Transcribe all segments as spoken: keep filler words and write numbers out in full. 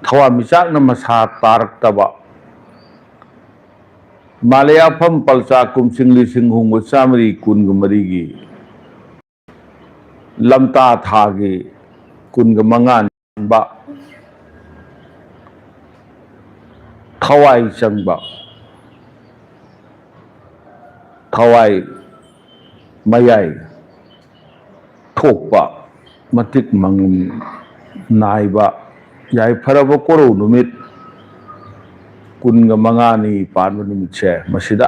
ꯊꯋꯥꯟꯃꯤꯆꯥꯛꯅ ꯃꯁꯥ ꯇꯥꯔꯛꯇꯕ, ꯃꯥꯂꯦꯌꯥꯐꯝ ꯄꯜꯆꯥ ꯀꯨꯝꯁꯤꯡ ꯂꯤꯁꯤꯡ ꯍꯨꯝꯐꯨ ꯆꯥꯃꯔꯤ ꯀꯨꯟꯒ ꯃꯔꯤꯒꯤ ꯂꯝꯇꯥ ꯊꯥꯒꯤ ꯀꯨꯟꯒ ꯃꯉꯥꯅꯤ ꯄꯥꯟꯕ, ꯊꯋꯥꯏ ꯆꯪꯕ, ꯊꯋꯥꯏ ꯃꯌꯥꯏ ꯊꯣꯛꯄ, ꯃꯇꯤꯛ ꯃꯪ ꯅꯥꯏꯕ ꯌꯥꯏꯐꯔꯕ ꯀꯣꯔꯧ ꯅꯨꯃꯤꯠ ꯀꯨꯟꯒ ꯃꯉꯥꯅꯤ ꯄꯥꯟꯕ ꯅꯨꯃꯤꯠꯁꯦ, ꯃꯁꯤꯗ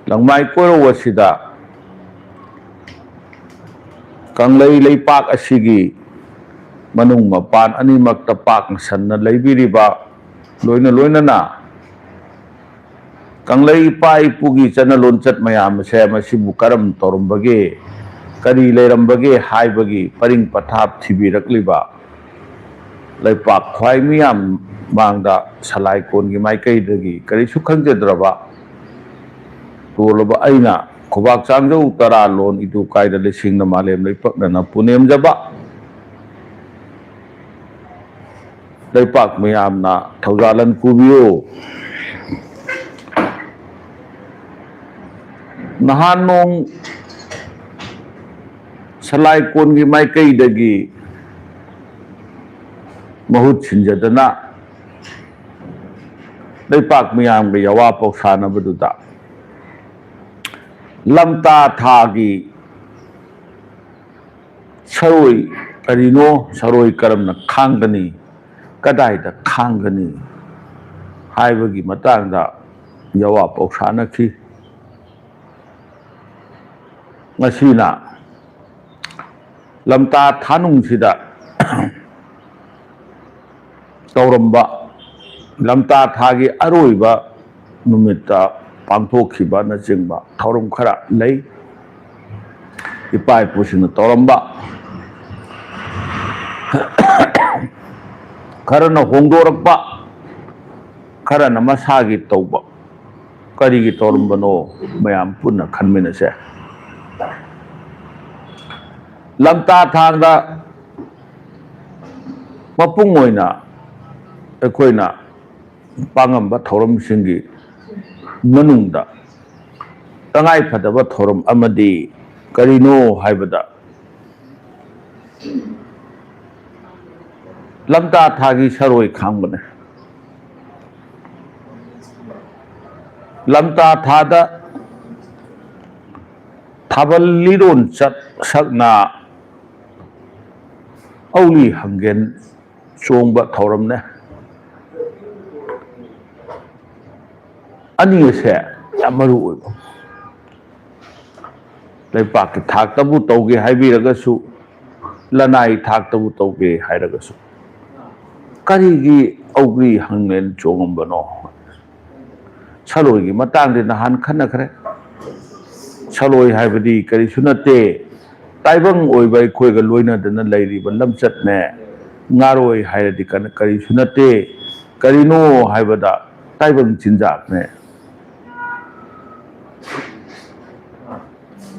ꯂꯪꯃꯥꯏ ꯀꯣꯔꯧ ꯑꯁꯤꯗ ꯀꯪꯂꯩ ꯂꯩꯄꯥꯛ ꯑꯁꯤꯒꯤ ꯃꯅꯨꯡ ꯃꯄꯥꯟ ꯑꯅꯤꯃꯛꯇ ꯄꯥꯛꯅ ꯁꯟꯅ ꯂꯩꯕꯤꯔꯤꯕ, ꯂꯣꯏꯅ ꯂꯣꯏꯅꯅ ꯀꯪꯂꯩ ꯏꯄꯥ ꯏꯄꯨꯒꯤ ꯆꯠꯅ ꯂꯣꯟꯆꯠ ꯃꯌꯥꯝ ꯑꯁꯦ ꯃꯁꯤꯕꯨ ꯀꯔꯝ ꯇꯧꯔꯝꯕꯒꯦ, ꯀꯔꯤ ꯂꯩꯔꯝꯕꯒꯦ ꯍꯥꯏꯕꯒꯤ ꯄꯔꯤꯡ ꯄꯊꯥꯞ ꯊꯤꯕꯤꯔꯛꯂꯤꯕ ꯂꯩꯄꯥꯛ ꯈ꯭ꯋꯥꯏ ꯃꯤꯌꯥꯝ ꯃꯥꯡꯗ ꯁꯂꯥꯏ ꯀꯣꯟꯒꯤ ꯃꯥꯏꯀꯩꯗꯒꯤ ꯀꯔꯤꯁꯨ ꯈꯪꯖꯗ꯭ꯔꯕ ꯇꯣꯜꯂꯕ ꯑꯩꯅ ꯈꯨꯕꯥꯛ ꯆꯥꯡꯖꯧ ꯇꯔꯥ ꯂꯣꯟ ꯏꯇꯨ ꯀꯥꯏꯗ ꯂꯩꯁꯤꯡꯅ ꯃꯥꯂꯦꯝ ꯂꯩꯄꯛꯅꯅ ꯄꯨꯅꯦꯝꯖꯕ ꯂꯩꯄꯥꯛ ꯃꯤꯌꯥꯝꯅ ꯊꯧꯖꯥꯜꯂꯟ ꯄꯨꯕꯤꯌꯨ꯫ ꯅꯍꯥꯟ ꯅꯣꯡ ꯁꯂꯥꯏ ꯀꯣꯟꯒꯤ ꯃꯥꯏꯀꯩꯗꯒꯤ ꯃꯍꯨꯠ ꯁꯤꯟꯖꯗꯅ ꯂꯩꯄꯥꯛ ꯃꯤꯌꯥꯝꯒ ꯌꯥꯋꯥ ꯄꯧꯁꯥꯅꯕꯗꯨꯗ ꯂꯝꯇꯥ ꯊꯥꯒꯤ ꯁꯔꯣꯏ ꯀꯔꯤꯅꯣ, ꯁꯔꯣꯏ ꯀꯔꯝꯅ ꯈꯥꯡꯒꯅꯤ, ꯀꯗꯥꯏꯗ ꯈꯥꯡꯒꯅꯤ ꯍꯥꯏꯕꯒꯤ ꯃꯇꯥꯡꯗ ꯌꯥꯋꯥ ꯄꯧꯁꯥꯅꯈꯤ꯫ ꯉꯁꯤꯅ ꯂꯝꯇꯥ ꯊꯥꯅꯨꯡꯁꯤꯗ ꯇꯧꯔꯝꯕ ꯂꯝꯇꯥ ꯊꯥꯒꯤ ꯑꯔꯣꯏꯕ ꯅꯨꯃꯤꯠꯇ ꯄꯥꯡꯊꯣꯛꯈꯤꯕꯅꯆꯤꯡꯕ ꯊꯧꯔꯝ ꯈꯔ ꯂꯩ꯫ ꯏꯄꯥ ꯏꯄꯨꯁꯤꯡꯅ ꯇꯧꯔꯝꯕ, ꯈꯔꯅ ꯍꯣꯡꯗꯣꯔꯛꯄ, ꯈꯔꯅ ꯃꯁꯥꯒꯤ ꯇꯧꯕ꯫ ꯀꯔꯤꯒꯤ ꯇꯧꯔꯝꯕꯅꯣ? ꯃꯌꯥꯝ ꯄꯨꯟꯅ ꯈꯟꯃꯤꯟꯅꯁꯦ꯫ ꯂꯝꯇꯥ ꯊꯥꯡꯗ ꯃꯄꯨꯡ ꯑꯣꯏꯅ ꯑꯩꯈꯣꯏꯅ ꯄꯥꯡꯉꯝꯕ ꯊꯧꯔꯝꯁꯤꯡꯒꯤ ꯃꯅꯨꯡꯗ ꯇꯉꯥꯏꯐꯗꯕ ꯊꯧꯔꯝ ꯑꯃꯗꯤ ꯀꯔꯤꯅꯣ ꯍꯥꯏꯕꯗ, ꯂꯝꯇꯥ ꯊꯥꯒꯤ ꯁꯔꯣꯏ ꯈꯥꯡꯕꯅꯦ꯫ ꯂꯝꯇꯥ ꯊꯥꯗ ꯊꯥꯕꯜ ꯂꯤꯔꯣꯟ ꯆꯠ ꯁꯛꯅ ꯍꯧꯂꯤ ꯍꯪꯒꯦꯟ ꯆꯣꯡꯕ ꯊꯧꯔꯝꯅꯦ꯫ ꯑꯅꯤ ꯑꯁꯦ ꯌꯥꯝ ꯃꯔꯨ ꯑꯣꯏꯕ꯫ ꯂꯩꯄꯥꯛꯀꯤ ꯊꯥꯛꯇꯕꯨ ꯇꯧꯒꯦ ꯍꯥꯏꯕꯤꯔꯒꯁꯨ, ꯂꯅꯥꯏ ꯊꯥꯛꯇꯕꯨ ꯇꯧꯒꯦ ꯍꯥꯏꯔꯒꯁꯨ, ꯀꯔꯤꯒꯤ ꯍꯧꯂꯤ ꯍꯪꯒꯦꯟ ꯆꯣꯡꯉꯝꯕꯅꯣ? ꯁꯂꯣꯏꯒꯤ ꯃꯇꯥꯡꯗꯤ ꯅꯍꯥꯟ ꯈꯟꯅꯈ꯭ꯔꯦ꯫ ꯁꯂꯣꯏ ꯍꯥꯏꯕꯗꯤ ꯀꯔꯤꯁꯨ ꯅꯠꯇꯦ, ꯇꯥꯏꯕꯪ ꯑꯣꯏꯕ ꯑꯩꯈꯣꯏꯒ ꯂꯣꯏꯅꯗꯅ ꯂꯩꯔꯤꯕ ꯂꯝꯆꯠꯅꯦ꯫ ꯉꯥꯔꯣꯏ ꯍꯥꯏꯔꯗꯤ ꯀꯔꯤꯁꯨ ꯅꯠꯇꯦ, ꯀꯔꯤꯅꯣ ꯍꯥꯏꯕꯗ ꯇꯥꯏꯕꯪ ꯆꯤꯟꯖꯥꯛꯅꯦ꯫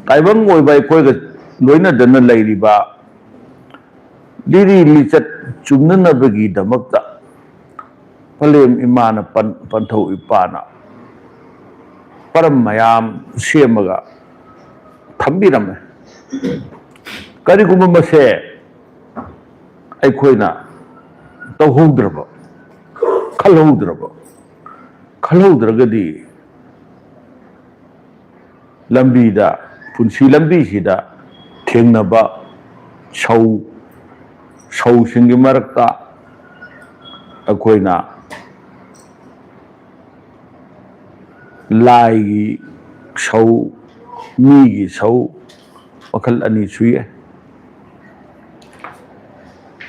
ꯇꯥꯏꯕꯪ ꯑꯣꯏꯕ ꯑꯩꯈꯣꯏꯒ ꯂꯣꯏꯅꯗꯅ ꯂꯩꯔꯤꯕ ꯂꯤꯔꯤ ꯂꯤꯆꯠ ꯆꯨꯝꯅꯅꯕꯒꯤꯗꯃꯛꯇ ꯄꯂꯦꯝ ꯏꯃꯥꯅ, ꯄꯟ-, ꯄꯟꯊꯧ ꯏꯄꯥꯅ ꯄꯔꯝ ꯃꯌꯥꯝ ꯁꯦꯝꯃꯒ ꯊꯝꯕꯤꯔꯝꯃꯦ꯫ ꯀꯔꯤꯒꯨꯝꯕ ꯃꯁꯦ ꯑꯩꯈꯣꯏꯅ ꯇꯧꯍꯧꯗ꯭ꯔꯕ, ꯈꯜꯍꯧꯗ꯭ꯔꯕ, ꯈꯜꯍꯧꯗ꯭ꯔꯒꯗꯤ ꯂꯝꯕꯤꯗ, ꯄꯨꯟꯁꯤ ꯂꯝꯕꯤꯁꯤꯗ ꯊꯦꯡꯅꯕ ꯁꯧ, ꯁꯧꯁꯤꯡꯒꯤ ꯃꯔꯛꯇ ꯑꯩꯈꯣꯏꯅ ꯂꯥꯏꯒꯤ ꯁꯧ, ꯃꯤꯒꯤ ꯁꯧ ꯃꯈꯜ ꯑꯅꯤ ꯁꯨꯏ꯫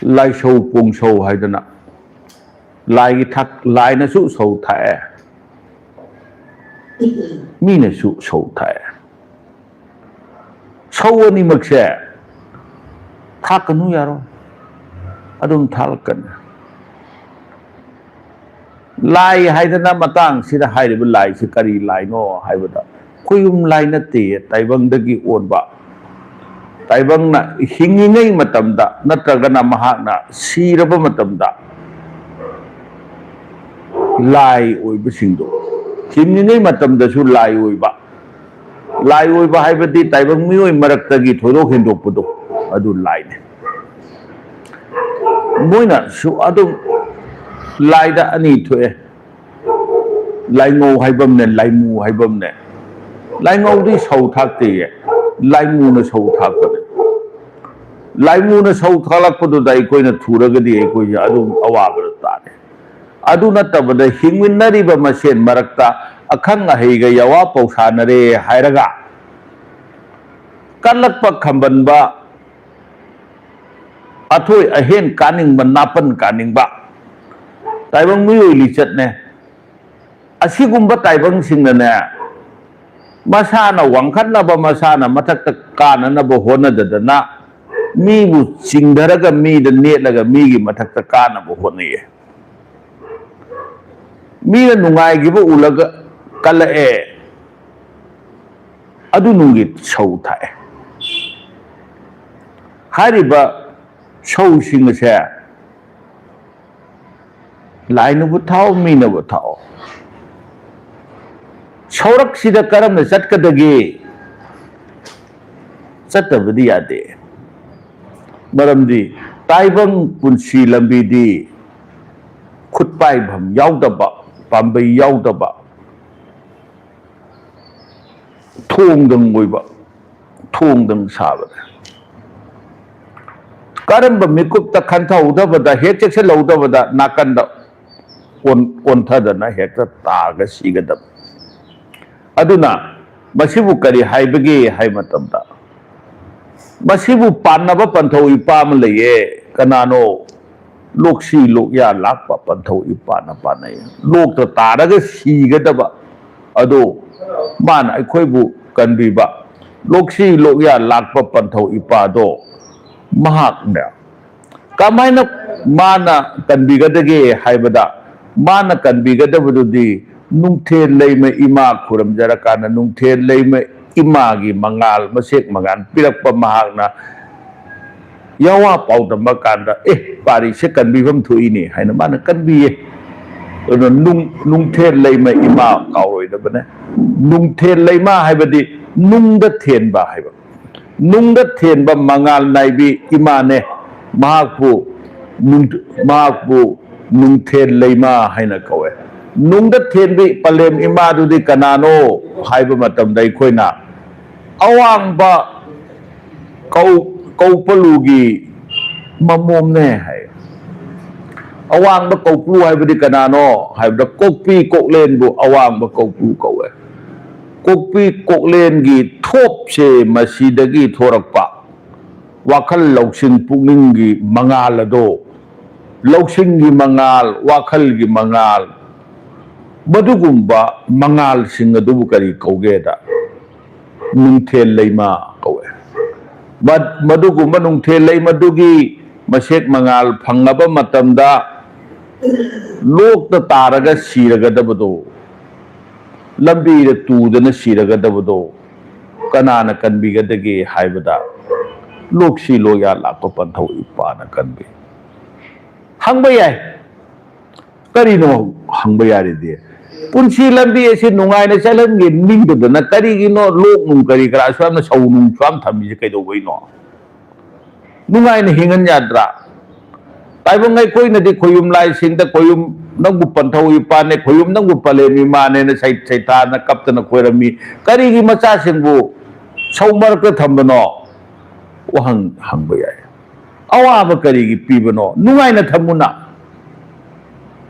ꯂꯥꯏꯁꯧ ꯄꯣꯡꯁꯧ ꯍꯥꯏꯗꯅ ꯂꯥꯏꯒꯤ ꯊꯥꯛ-, ꯂꯥꯏꯅꯁꯨ ꯁꯧ ꯊꯥꯛꯑꯦ, ꯃꯤꯅꯁꯨ ꯁꯧ ꯊꯥꯛꯑꯦ꯫ ꯁꯧ ꯑꯅꯤꯃꯛꯁꯦ ꯊꯥꯛꯀꯅꯨ ꯌꯥꯔꯣꯏ, ꯑꯗꯨꯝ ꯊꯥꯛꯂꯛꯀꯅꯤ꯫ ꯂꯥꯏ ꯍꯥꯏꯗꯅ ꯃꯇꯥꯡꯁꯤꯗ ꯍꯥꯏꯔꯤꯕ ꯂꯥꯏꯁꯤ ꯀꯔꯤ ꯂꯥꯏꯅꯣ ꯍꯥꯏꯕꯗ, ꯈꯣꯏꯌꯨꯝ ꯂꯥꯏ ꯅꯠꯇꯦ, ꯇꯥꯏꯕꯪꯗꯒꯤ ꯑꯣꯟꯕ ꯇꯥꯏꯕꯪꯅ ꯍꯤꯡꯉꯤꯉꯩ ꯃꯇꯝꯗ ꯅꯠꯇ꯭ꯔꯒꯅ ꯃꯍꯥꯛꯅ ꯁꯤꯔꯕ ꯃꯇꯝꯗ ꯂꯥꯏ ꯑꯣꯏꯕꯁꯤꯡꯗꯣ, ꯍꯤꯡꯂꯤꯉꯩ ꯃꯇꯝꯗꯁꯨ ꯂꯥꯏ ꯑꯣꯏꯕ, ꯂꯥꯏ ꯑꯣꯏꯕ ꯍꯥꯏꯕꯗꯤ ꯇꯥꯏꯕꯪ ꯃꯤꯑꯣꯏ ꯃꯔꯛꯇꯒꯤ ꯊꯣꯏꯗꯣꯛ ꯍꯦꯟꯗꯣꯛꯄꯗꯣ, ꯑꯗꯨ ꯂꯥꯏꯅꯤ꯫ ꯃꯣꯏꯅꯁꯨ ꯑꯗꯨꯝ ꯂꯥꯏꯗ ꯑꯅꯤ ꯊꯣꯛꯑꯦ, ꯂꯥꯏꯉꯧ ꯍꯥꯏꯕ ꯑꯃꯅꯦ, ꯂꯥꯏꯃꯨ ꯍꯥꯏꯕ ꯑꯃꯅꯦ꯫ ꯂꯥꯏꯉꯧꯗꯤ ꯁꯧ ꯊꯥꯛꯇꯦꯌꯦ, ꯂꯥꯏꯃꯨꯅ ꯁꯧ ꯊꯥꯛꯄꯅꯦ꯫ ꯂꯥꯏꯃꯨꯅ ꯁꯧ ꯊꯥꯛꯂꯛꯄꯗꯨꯗ ꯑꯩꯈꯣꯏꯅ ꯊꯨꯔꯒꯗꯤ ꯑꯩꯈꯣꯏꯁꯦ ꯑꯗꯨꯝ ꯑꯋꯥꯕꯗ ꯇꯥꯔꯦ꯫ ꯑꯗꯨ ꯅꯠꯇꯕꯗ ꯍꯤꯡꯃꯤꯟꯅꯔꯤꯕ ꯃꯁꯦꯟ ꯃꯔꯛꯇ ꯑꯈꯪ ꯑꯍꯩꯒ ꯌꯥꯋꯥ ꯄꯧꯁꯥꯅꯔꯦ ꯍꯥꯏꯔꯒ ꯀꯜꯂꯛꯄ ꯈꯝꯕꯟꯕ, ꯑꯊꯣꯏ ꯑꯍꯦꯟ ꯀꯥꯅꯤꯡꯕ, ꯅꯥꯄꯟ ꯀꯥꯅꯤꯡꯕ ꯇꯥꯏꯕꯪ ꯃꯤꯑꯣꯏ ꯂꯤꯆꯠꯅꯦ꯫ ꯑꯁꯤꯒꯨꯝꯕ ꯇꯥꯏꯕꯪꯁꯤꯡꯅꯅꯦ, ꯃꯁꯥꯅ ꯋꯥꯡꯈꯠꯅꯕ, ꯃꯁꯥꯅ ꯃꯊꯛꯇ ꯀꯥꯅꯅꯕ ꯍꯣꯠꯅꯗꯗꯅ ꯃꯤꯕꯨ ꯆꯤꯡꯊꯔꯒ, ꯃꯤꯗ ꯅꯦꯠꯂꯒ ꯃꯤꯒꯤ ꯃꯊꯛꯇ ꯀꯥꯅꯕ ꯍꯣꯠꯅꯩꯌꯦ꯫ ꯃꯤꯅ ꯅꯨꯡꯉꯥꯏꯈꯤꯕ ꯎꯂꯒ ꯀꯜꯂꯛꯑꯦ, ꯑꯗꯨ ꯅꯨꯡꯒꯤ ꯁꯧ ꯊꯥꯛꯑꯦ꯫ ꯍꯥꯏꯔꯤꯕ ꯁꯧꯁꯤꯡ ꯑꯁꯦ ꯂꯥꯏꯅꯕꯨ ꯊꯥꯎ, ꯃꯤꯅꯕꯨ ꯊꯥꯎ, ꯁꯧꯔꯛꯁꯤꯗ ꯀꯔꯝꯅ ꯆꯠꯀꯗꯒꯦ? ꯆꯠꯇꯕꯗꯤ ꯌꯥꯗꯦ꯫ ꯃꯔꯝꯗꯤ ꯇꯥꯏꯕꯪ ꯄꯨꯟꯁꯤ ꯂꯝꯕꯤꯗꯤ ꯈꯨꯠ ꯄꯥꯏꯐꯝ ꯌꯥꯎꯗꯕ, ꯄꯥꯝꯕꯩ ꯌꯥꯎꯗꯕ, ꯊꯣꯡꯗꯪ ꯑꯣꯏꯕ, ꯊꯣꯡꯗꯪ ꯁꯥꯕꯅꯦ꯫ ꯀꯔꯝꯕ ꯃꯤꯀꯨꯞꯇ ꯈꯟꯊꯍꯧꯗꯕꯗ, ꯍꯦꯛ ꯆꯦꯛꯁꯤꯜꯍꯧꯗꯕꯗ ꯅꯥꯀꯟꯗ ꯑꯣꯟ-, ꯑꯣꯟꯊꯗꯅ ꯍꯦꯛꯇ ꯇꯥꯔꯒ ꯁꯤꯒꯗꯕ꯫ ꯑꯗꯨꯅ ꯃꯁꯤꯕꯨ ꯀꯔꯤ ꯍꯥꯏꯕꯒꯦ ꯍꯥꯏ ꯃꯇꯝꯗ, ꯃꯁꯤꯕꯨ ꯄꯥꯟꯅꯕ ꯄꯟꯊꯧ ꯏꯄꯥ ꯑꯃ ꯂꯩꯌꯦ꯫ ꯀꯅꯥꯅꯣ? ꯂꯣꯛꯁꯤ ꯂꯣꯛꯌꯥ ꯂꯥꯛꯄ ꯄꯟꯊꯧ ꯏꯄꯥꯅ ꯄꯥꯟꯅꯩ꯫ ꯂꯣꯛꯇ ꯇꯥꯔꯒ ꯁꯤꯒꯗꯕ ꯑꯗꯣ ꯃꯥꯅ ꯑꯩꯈꯣꯏꯕꯨ ꯀꯟꯕꯤꯕ, ꯂꯣꯛꯁꯤ ꯂꯣꯛꯌꯥ ꯂꯥꯛꯄ ꯄꯟꯊꯧ ꯏꯄꯥꯗꯣ ꯃꯍꯥꯛꯅ ꯀꯃꯥꯏꯅ ꯃꯥꯅ ꯀꯟꯕꯤꯒꯗꯒꯦ ꯍꯥꯏꯕꯗ, ꯃꯥꯅ ꯀꯟꯕꯤꯒꯗꯕꯗꯨꯗꯤ ꯅꯨꯡꯊꯦꯜ ꯂꯩꯃ ꯏꯃꯥ ꯈꯨꯔꯨꯝꯖꯔꯀꯥꯟꯗ ꯅꯨꯡꯊꯦꯜ ꯂꯩꯃ ꯏꯃꯥꯒꯤ ꯃꯉꯥꯜ, ꯃꯁꯦꯛ ꯃꯉꯥꯜ ꯄꯤꯔꯛꯄ ꯃꯍꯥꯛꯅ ꯌꯥꯋꯥ ꯄꯥꯎꯗꯝꯕ ꯀꯥꯟꯗ, "ꯑꯦ, ꯄꯥꯔꯤꯁꯦ ꯀꯟꯕꯤꯐꯝ ꯊꯣꯛꯏꯅꯦ" ꯍꯥꯏꯅ ꯃꯥꯅ ꯀꯟꯕꯤꯌꯦ꯫ ꯑꯗꯨꯅ ꯅꯨꯡ-, ꯅꯨꯡꯊꯦꯜ ꯂꯩꯃ ꯏꯃꯥ ꯀꯥꯎꯔꯣꯏꯗꯕꯅꯦ꯫ ꯅꯨꯡꯊꯦꯜ ꯂꯩꯃ ꯍꯥꯏꯕꯗꯤ ꯅꯨꯡꯗ ꯊꯦꯟꯕ ꯍꯥꯏꯕ꯫ ꯅꯨꯡꯗ ꯊꯦꯟꯕ ꯃꯉꯥꯜ ꯅꯥꯏꯕꯤ ꯏꯃꯥꯅꯦ꯫ ꯃꯍꯥꯛꯄꯨ ꯅꯨꯡ-, ꯃꯍꯥꯛꯄꯨ ꯅꯨꯡꯊꯦꯜ ꯂꯩꯃ ꯍꯥꯏꯅ ꯀꯧꯋꯦ꯫ ꯅꯨꯡꯗ ꯊꯦꯟꯕꯤ ꯄꯂꯦꯝ ꯏꯃꯥꯗꯨꯗꯤ ꯀꯅꯥꯅꯣ ꯍꯥꯏꯕ ꯃꯇꯝꯗ ꯑꯩꯈꯣꯏꯅ ꯑꯋꯥꯡꯕ ꯀꯧ-, ꯀꯧꯄꯂꯨꯒꯤ ꯃꯃꯣꯝꯅꯦ ꯍꯥꯏ꯫ ꯑꯋꯥꯡꯕ ꯀꯧꯄꯂꯨ ꯍꯥꯏꯕꯗꯤ ꯀꯅꯥꯅꯣ ꯍꯥꯏꯕꯗ ꯀꯣꯛꯄꯤ ꯀꯣꯛꯂꯦꯟꯕꯨ ꯑꯋꯥꯡꯕ ꯀꯧꯄꯂꯨ ꯀꯧꯋꯦ꯫ ꯀꯣꯛꯄꯤ ꯀꯣꯛꯂꯦꯟꯒꯤ ꯊꯣꯞꯁꯦ ꯃꯁꯤꯗꯒꯤ ꯊꯣꯔꯛꯄ ꯋꯥꯈꯜ ꯂꯧꯁꯤꯡ ꯄꯨꯛꯅꯤꯡꯒꯤ ꯃꯉꯥꯜ ꯑꯗꯣ, ꯂꯧꯁꯤꯡꯒꯤ ꯃꯉꯥꯜ, ꯋꯥꯈꯜꯒꯤ ꯃꯉꯥꯜ, ꯃꯗꯨꯒꯨꯝꯕ ꯃꯉꯥꯜꯁꯤꯡ ꯑꯗꯨꯕꯨ ꯀꯔꯤ ꯀꯧꯒꯦꯗ? ꯅꯨꯡꯊꯦꯜ ꯂꯩꯃ ꯀꯧꯋꯦ꯫ ꯃ-, ꯃꯗꯨꯒꯨꯝꯕ ꯅꯨꯡꯊꯦꯜ ꯂꯩꯃꯗꯨꯒꯤ ꯃꯁꯦꯛ ꯃꯉꯥꯜ ꯐꯪꯂꯕ ꯃꯇꯝꯗ ꯂꯣꯛꯇ ꯇꯥꯔꯒ ꯁꯤꯔꯒꯗꯕꯗꯣ, ꯂꯝꯕꯤꯗ ꯇꯨꯗꯅ ꯁꯤꯔꯒꯗꯕꯗꯣ ꯀꯅꯥꯅ ꯀꯟꯕꯤꯒꯗꯒꯦ ꯍꯥꯏꯕꯗ ꯂꯣꯛꯁꯤ ꯂꯣꯌꯥ ꯂꯥꯛꯄ ꯄꯟꯊꯧ ꯏꯄꯥꯅ ꯀꯟꯕꯤ꯫ ꯍꯪꯕ ꯌꯥꯏ꯫ ꯀꯔꯤꯅꯣ ꯍꯪꯕ ꯌꯥꯔꯤꯗꯤ? ꯄꯨꯟꯁꯤ ꯂꯝꯕꯤ ꯑꯁꯤ ꯅꯨꯡꯉꯥꯏꯅ ꯆꯠꯍꯟꯒꯦ ꯅꯤꯡꯗꯗꯅ ꯀꯔꯤꯒꯤꯅꯣ ꯂꯣꯛ ꯅꯨꯡ ꯀꯔꯤ ꯀꯔꯥ ꯑꯁꯨꯛ ꯌꯥꯝꯅ ꯁꯧ ꯅꯨꯡ ꯑꯁꯨꯛ ꯌꯥꯝ ꯊꯝꯃꯤꯁꯦ ꯀꯩꯗꯧꯕꯩꯅꯣ? ꯅꯨꯡꯉꯥꯏꯅ ꯍꯤꯡꯍꯟ ꯌꯥꯗ꯭ꯔꯥ? ꯇꯥꯏꯕꯪ ꯑꯩꯈꯣꯏꯅꯗꯤ ꯈꯣꯌꯨꯝ ꯂꯥꯏꯁꯤꯡꯗ ꯈꯣꯌꯨꯝ, "ꯅꯪꯕꯨ ꯄꯟꯊꯧ ꯏꯄꯥꯅꯦ, ꯈꯣꯌꯨꯝ ꯅꯪꯕꯨ ꯄꯂꯦꯝ ꯏꯃꯥꯅꯦꯅ" ꯁꯩ-, ꯁꯩꯊꯥꯅ ꯀꯞꯇꯅ ꯈꯣꯏꯔꯝꯃꯤ꯫ ꯀꯔꯤꯒꯤ ꯃꯆꯥꯁꯤꯡꯕꯨ ꯁꯧ ꯃꯔꯛꯇ ꯊꯝꯕꯅꯣ? ꯋꯥꯍꯪ ꯍꯪꯕ ꯌꯥꯏ꯫ ꯑꯋꯥꯕ ꯀꯔꯤꯒꯤ ꯄꯤꯕꯅꯣ? ꯅꯨꯡꯉꯥꯏꯅ ꯊꯝꯃꯨꯅ꯫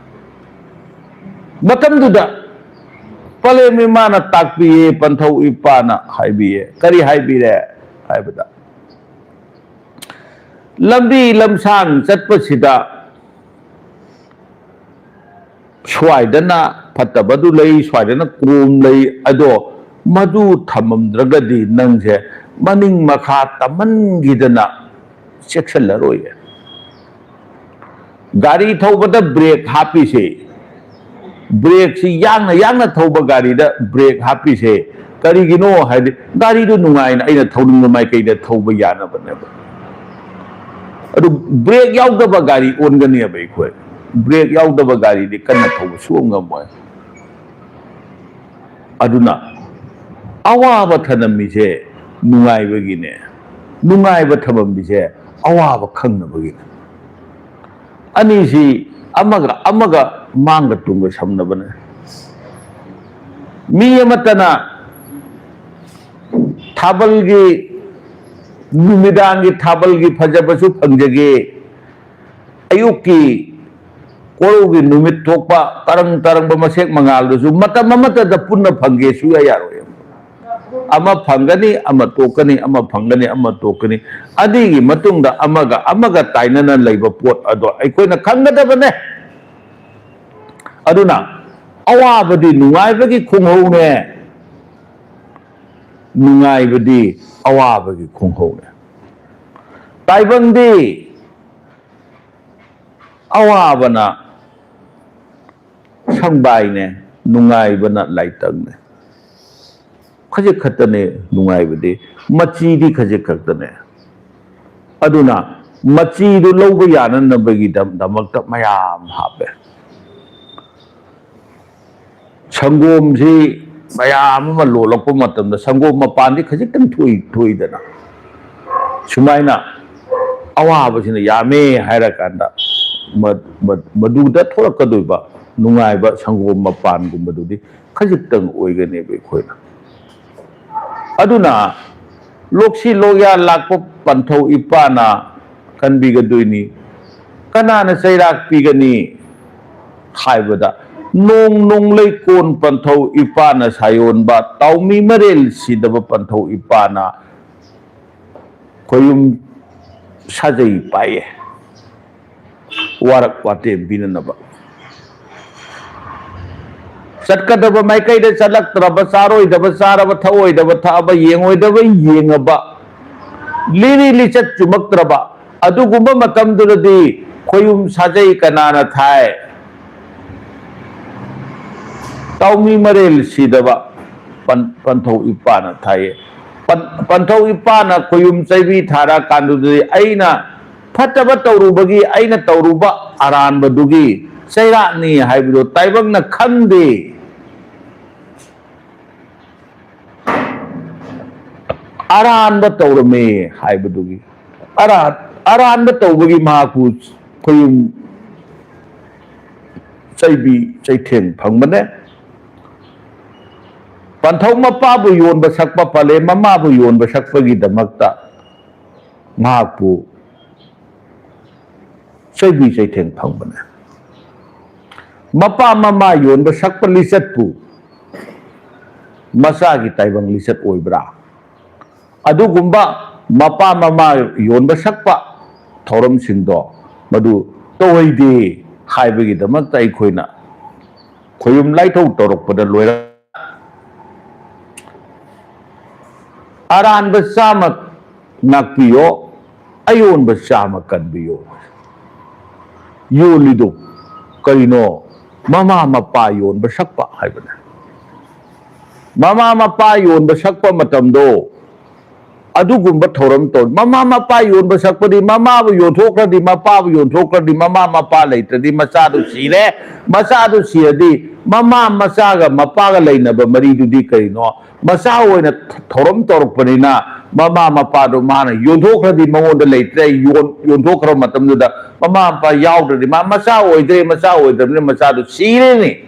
ꯃꯇꯝꯗꯨꯗ ꯄꯂꯦꯝ ꯏꯃꯥꯅ ꯇꯥꯛꯄꯤꯌꯦ, ꯄꯟꯊꯧ ꯏꯄꯥꯅ ꯍꯥꯏꯕꯤꯌꯦ꯫ ꯀꯔꯤ ꯍꯥꯏꯕꯤꯔꯦ ꯍꯥꯏꯕꯗ, ꯂꯝꯕꯤ ꯂꯝꯁꯥꯡ ꯆꯠꯄꯁꯤꯗ ꯁ꯭ꯋꯥꯏꯗꯅ ꯐꯠꯇꯕꯗꯨ ꯂꯩ, ꯁ꯭ꯋꯥꯏꯗꯅ ꯀ꯭ꯔꯣꯝ ꯂꯩ, ꯑꯗꯣ ꯃꯗꯨ ꯊꯝꯃꯝꯗ꯭ꯔꯒꯗꯤ ꯅꯪꯁꯦ ꯃꯅꯤꯡ ꯃꯈꯥ ꯇꯝꯍꯟꯈꯤꯗꯅ ꯆꯦꯛꯁꯤꯜꯂꯔꯣꯏꯌꯦ꯫ ꯒꯥꯔꯤ ꯊꯧꯕꯗ ꯕ꯭ꯔꯦꯛ ꯍꯥꯞꯄꯤꯁꯦ, ꯕ꯭ꯔꯦꯛꯁꯤ ꯌꯥꯡꯅ ꯌꯥꯡꯅ ꯊꯧꯕ ꯒꯥꯔꯤꯗ ꯕ꯭ꯔꯦꯛ ꯍꯥꯞꯄꯤꯁꯦ, ꯀꯔꯤꯒꯤꯅꯣ ꯍꯥꯏꯗꯤ, ꯒꯥꯔꯤꯗꯨ ꯅꯨꯡꯉꯥꯏꯅ ꯑꯩꯅ ꯊꯧꯅꯤꯡꯕ ꯃꯥꯏꯀꯩꯗ ꯊꯧꯕ ꯌꯥꯅꯕꯅꯦꯕ꯫ ꯑꯗꯨ ꯕ꯭ꯔꯦꯛ ꯌꯥꯎꯗꯕ ꯒꯥꯔꯤ ꯑꯣꯟꯒꯅꯦꯕ ꯑꯩꯈꯣꯏ꯫ ꯕ꯭ꯔꯦꯛ ꯌꯥꯎꯗꯕ ꯒꯥꯔꯤꯗꯤ ꯀꯟꯅ ꯊꯧꯕ ꯁꯨꯡꯉꯝ ꯉꯝꯃꯣꯏ꯫ ꯑꯗꯨꯅ ꯑꯋꯥꯕ ꯊꯅꯝꯃꯤꯁꯦ ꯅꯨꯡꯉꯥꯏꯕꯒꯤꯅꯦ, ꯅꯨꯡꯉꯥꯏꯕ ꯊꯃꯝꯃꯤꯁꯦ ꯑꯋꯥꯕ ꯈꯪꯅꯕꯒꯤꯅꯦ꯫ ꯑꯅꯤꯁꯤ ꯑꯃꯒ ꯑꯃꯒ ꯃꯥꯡꯒ ꯇꯨꯡꯒ ꯁꯝꯅꯕꯅꯦ꯫ ꯃꯤ ꯑꯃꯠꯇꯅ ꯊꯥꯕꯜꯒꯤ, ꯅꯨꯃꯤꯗꯥꯡꯒꯤ ꯊꯥꯕꯜꯒꯤ ꯐꯖꯕꯁꯨ ꯐꯪꯖꯒꯦ, ꯑꯌꯨꯛꯀꯤ ꯀꯣꯔꯧꯒꯤ ꯅꯨꯃꯤꯠ ꯊꯣꯛꯄ ꯇꯔꯪ ꯇꯔꯪꯕ ꯃꯁꯦꯛ ꯃꯉꯥꯜꯗꯨꯁꯨ ꯃꯇꯝ ꯑꯃꯠꯇꯗ ꯄꯨꯟꯅ ꯐꯪꯒꯦ ꯁꯨꯌꯥ ꯌꯥꯔꯣꯏ꯫ ꯑꯃ ꯐꯪꯒꯅꯤ, ꯑꯃ ꯇꯣꯛꯀꯅꯤ, ꯑꯃ ꯐꯪꯒꯅꯤ, ꯑꯃ ꯇꯣꯛꯀꯅꯤ꯫ ꯑꯅꯤꯒꯤ ꯃꯇꯨꯡꯗ ꯑꯃꯒ ꯑꯃꯒ ꯇꯥꯏꯅꯅ ꯂꯩꯕ ꯄꯣꯠ ꯑꯗꯣ ꯑꯩꯈꯣꯏꯅ ꯈꯪꯒꯗꯕꯅꯦ꯫ ꯑꯗꯨꯅ ꯑꯋꯥꯕꯗꯤ ꯅꯨꯡꯉꯥꯏꯕꯒꯤ ꯈꯣꯡꯍꯧꯅꯦ, ꯅꯨꯡꯉꯥꯏꯕꯗꯤ ꯑꯋꯥꯕꯒꯤ ꯈꯣꯡꯍꯧꯅꯦ꯫ ꯇꯥꯏꯕꯪꯗꯤ ꯑꯋꯥꯕꯅ ꯁꯪꯕꯥꯏꯅꯦ, ꯅꯨꯡꯉꯥꯏꯕꯅ ꯂꯥꯏꯇꯪꯅꯦ꯫ ꯈꯖꯤꯛ ꯈꯛꯇꯅꯦ ꯅꯨꯡꯉꯥꯏꯕꯗꯤ, ꯃꯆꯤꯗꯤ ꯈꯖꯤꯛ ꯈꯛꯇꯅꯦ꯫ ꯑꯗꯨꯅ ꯃꯆꯤꯗꯨ ꯂꯧꯕ ꯌꯥꯅꯅꯕꯒꯤꯗꯃꯛꯇ ꯃꯌꯥꯝ ꯍꯥꯞꯄꯦ꯫ ꯁꯪꯒꯣꯝꯁꯤ ꯃꯌꯥꯝ ꯑꯃ ꯂꯣꯜꯂꯛꯄ ꯃꯇꯝꯗ ꯁꯪꯒꯣꯝ ꯃꯄꯥꯟꯗꯤ ꯈꯖꯤꯛꯇꯪ ꯊꯣꯛꯏ, ꯊꯣꯛꯏꯗꯅ꯫ ꯁꯨꯃꯥꯏꯅ ꯑꯋꯥꯕꯁꯤꯅ ꯌꯥꯝꯃꯦ ꯍꯥꯏꯔꯀꯥꯟꯗ ꯃ-, ꯃ-, ꯃꯗꯨꯗ ꯊꯣꯛꯂꯛꯀꯗꯣꯏꯕ ꯅꯨꯡꯉꯥꯏꯕ ꯁꯪꯒꯣꯝ ꯃꯄꯥꯟꯒꯨꯝꯕꯗꯨꯗꯤ ꯈꯖꯤꯛꯇꯪ ꯑꯣꯏꯒꯅꯦꯕ ꯑꯩꯈꯣꯏꯅ꯫ ꯑꯗꯨꯅ ꯂꯣꯛꯁꯤ ꯂꯣꯛꯌꯥ ꯂꯥꯛꯄ ꯄꯟꯊꯧ ꯏꯄꯥꯅ ꯀꯟꯕꯤꯒꯗꯣꯏꯅꯤ꯫ ꯀꯅꯥꯅ ꯆꯩꯔꯥꯛ ꯄꯤꯒꯅꯤ ꯍꯥꯏꯕꯗ, ꯅꯣꯡ ꯅꯣꯡꯂꯩ ꯀꯣꯟ ꯄꯟꯊꯧ ꯏꯄꯥꯅ ꯁꯥꯌꯣꯟꯕ, ꯇꯥꯎꯃꯤ ꯃꯔꯦꯜ ꯁꯤꯗꯕ ꯄꯟꯊꯧ ꯏꯄꯥꯅ ꯈꯣꯌꯨꯝ ꯁꯥꯖꯩ ꯄꯥꯏꯌꯦ꯫ ꯋꯥꯔꯛ ꯋꯥꯇꯦꯝ ꯄꯤꯅꯅꯕ꯫ ꯆꯠꯀꯗꯕ ꯃꯥꯏꯀꯩꯗ ꯆꯠꯂꯛꯇ꯭ꯔꯕ, ꯆꯥꯔꯣꯏꯗꯕ ꯆꯥꯔꯕ, ꯊꯛꯑꯣꯏꯗꯕ ꯊꯛꯑꯕ, ꯌꯦꯡꯉꯣꯏꯗꯕ ꯌꯦꯡꯉꯕ, ꯂꯤꯔꯤ ꯂꯤꯆꯠ ꯆꯨꯝꯃꯛꯇ꯭ꯔꯕ, ꯑꯗꯨꯒꯨꯝꯕ ꯃꯇꯝꯗꯨꯗꯗꯤ ꯈꯣꯌꯨꯝ ꯁꯥꯖꯩ ꯀꯅꯥꯅ ꯊꯥꯏ? ꯇꯥꯎꯃꯤ ꯃꯔꯦꯜ ꯁꯤꯗꯕ, ꯄꯟ-, ꯄꯟꯊꯧ ꯏꯄꯥꯅ ꯊꯥꯏꯌꯦ꯫ ꯄꯟ-, ꯄꯟꯊꯧ ꯏꯄꯥꯅ ꯈꯣꯌꯨꯝ ꯆꯩꯕꯤ ꯊꯥꯔꯛꯑꯀꯥꯟꯗꯨꯗꯗꯤ ꯑꯩꯅ ꯐꯠꯇꯕ ꯇꯧꯔꯨꯕꯒꯤ, ꯑꯩꯅ ꯇꯧꯔꯨꯕ ꯑꯔꯥꯟꯕꯗꯨꯒꯤ ꯆꯩꯔꯥꯛꯅꯤ ꯍꯥꯏꯕꯗꯣ ꯇꯥꯏꯕꯪꯅ ꯈꯪꯗꯦ꯫ ꯑꯔꯥꯟꯕ ꯇꯧꯔꯝꯃꯦ ꯍꯥꯏꯕꯗꯨꯒꯤ, ꯑꯔꯥꯟ-, ꯑꯔꯥꯟꯕ ꯇꯧꯕꯒꯤ ꯃꯍꯥꯛꯄꯨ ꯈꯣꯌꯨꯝ ꯆꯩꯕꯤ ꯆꯩꯊꯦꯡ ꯐꯪꯕꯅꯦ꯫ ꯄꯟꯊꯧ ꯃꯄꯥꯕꯨ ꯌꯣꯟꯕ ꯁꯛꯄ, ꯄꯂꯦꯝ ꯃꯃꯥꯕꯨ ꯌꯣꯟꯕ ꯁꯛꯄꯒꯤꯗꯃꯛꯇ ꯃꯍꯥꯛꯄꯨ ꯆꯩꯕꯤ ꯆꯩꯊꯦꯡ ꯐꯪꯕꯅꯦ꯫ ꯃꯄꯥ ꯃꯃꯥ ꯌꯣꯟꯕ ꯁꯛꯄ ꯂꯤꯆꯠꯄꯨ ꯃꯆꯥꯒꯤ ꯇꯥꯏꯕꯪ ꯂꯤꯆꯠ ꯑꯣꯏꯕ꯭ꯔꯥ? ꯑꯗꯨꯒꯨꯝꯕ ꯃꯄꯥ ꯃꯃꯥ ꯌꯣꯟꯕ ꯁꯛꯄ ꯊꯧꯔꯝꯁꯤꯡꯗꯣ ꯃꯗꯨ ꯇꯧꯍꯩꯗꯦ ꯍꯥꯏꯕꯒꯤꯗꯃꯛꯇ ꯑꯩꯈꯣꯏꯅ ꯈꯣꯌꯨꯝ ꯂꯥꯏꯊꯧ ꯇꯧꯔꯛꯄꯗ ꯂꯣꯏꯔ-, ꯑꯔꯥꯟꯕ ꯆꯥꯝꯃ ꯉꯥꯛꯄꯤꯌꯣ, ꯑꯌꯣꯟꯕ ꯆꯥꯝꯃ ꯀꯟꯕꯤꯌꯣ꯫ ꯌꯣꯜꯂꯤꯗꯣ ꯀꯔꯤꯅꯣ? ꯃꯃꯥ ꯃꯄꯥ ꯌꯣꯟꯕ ꯁꯛꯄ ꯍꯥꯏꯕꯅꯦ꯫ ꯃꯃꯥ ꯃꯄꯥ ꯌꯣꯟꯕ ꯁꯛꯄ ꯃꯇꯝꯗꯣ ꯑꯗꯨꯒꯨꯝꯕ ꯊꯧꯔꯝ ꯇꯧ꯫ ꯃꯃꯥ ꯃꯄꯥ ꯌꯣꯟꯕ ꯁꯛꯄꯗꯤ ꯃꯃꯥꯕꯨ ꯌꯣꯟꯊꯣꯛꯈ꯭ꯔꯗꯤ, ꯃꯄꯥꯕꯨ ꯌꯣꯟꯊꯣꯛꯈ꯭ꯔꯗꯤ, ꯃꯃꯥ ꯃꯄꯥ ꯂꯩꯇ꯭ꯔꯗꯤ ꯃꯆꯥꯗꯨ ꯁꯤꯔꯦ꯫ ꯃꯆꯥꯗꯨ ꯁꯤꯔꯗꯤ ꯃꯃꯥ ꯃꯆꯥꯒ ꯃꯄꯥꯒ ꯂꯩꯅꯕ ꯃꯔꯤꯗꯨꯗꯤ ꯀꯔꯤꯅꯣ? ꯃꯆꯥ ꯑꯣꯏꯅ ꯊꯧꯔꯝ ꯇꯧꯔꯛꯄꯅꯤꯅ ꯃꯃꯥ ꯃꯄꯥꯗꯣ ꯃꯥꯅ ꯌꯣꯟꯊꯣꯛꯈ꯭ꯔꯗꯤ ꯃꯉꯣꯟꯗ ꯂꯩꯇ꯭ꯔꯦ꯫ ꯌꯣꯟ-, ꯌꯣꯟꯊꯣꯛꯈ꯭ꯔ ꯃꯇꯝꯗꯨꯗ ꯃꯃꯥ ꯃꯄꯥ ꯌꯥꯎꯗ꯭ꯔꯗꯤ ꯃꯥ ꯃꯆꯥ ꯑꯣꯏꯗ꯭ꯔꯦ, ꯃꯆꯥ ꯑꯣꯏꯗ꯭ꯔꯕꯅꯤꯅ ꯃꯆꯥꯗꯨ ꯁꯤꯔꯦꯅꯦ꯫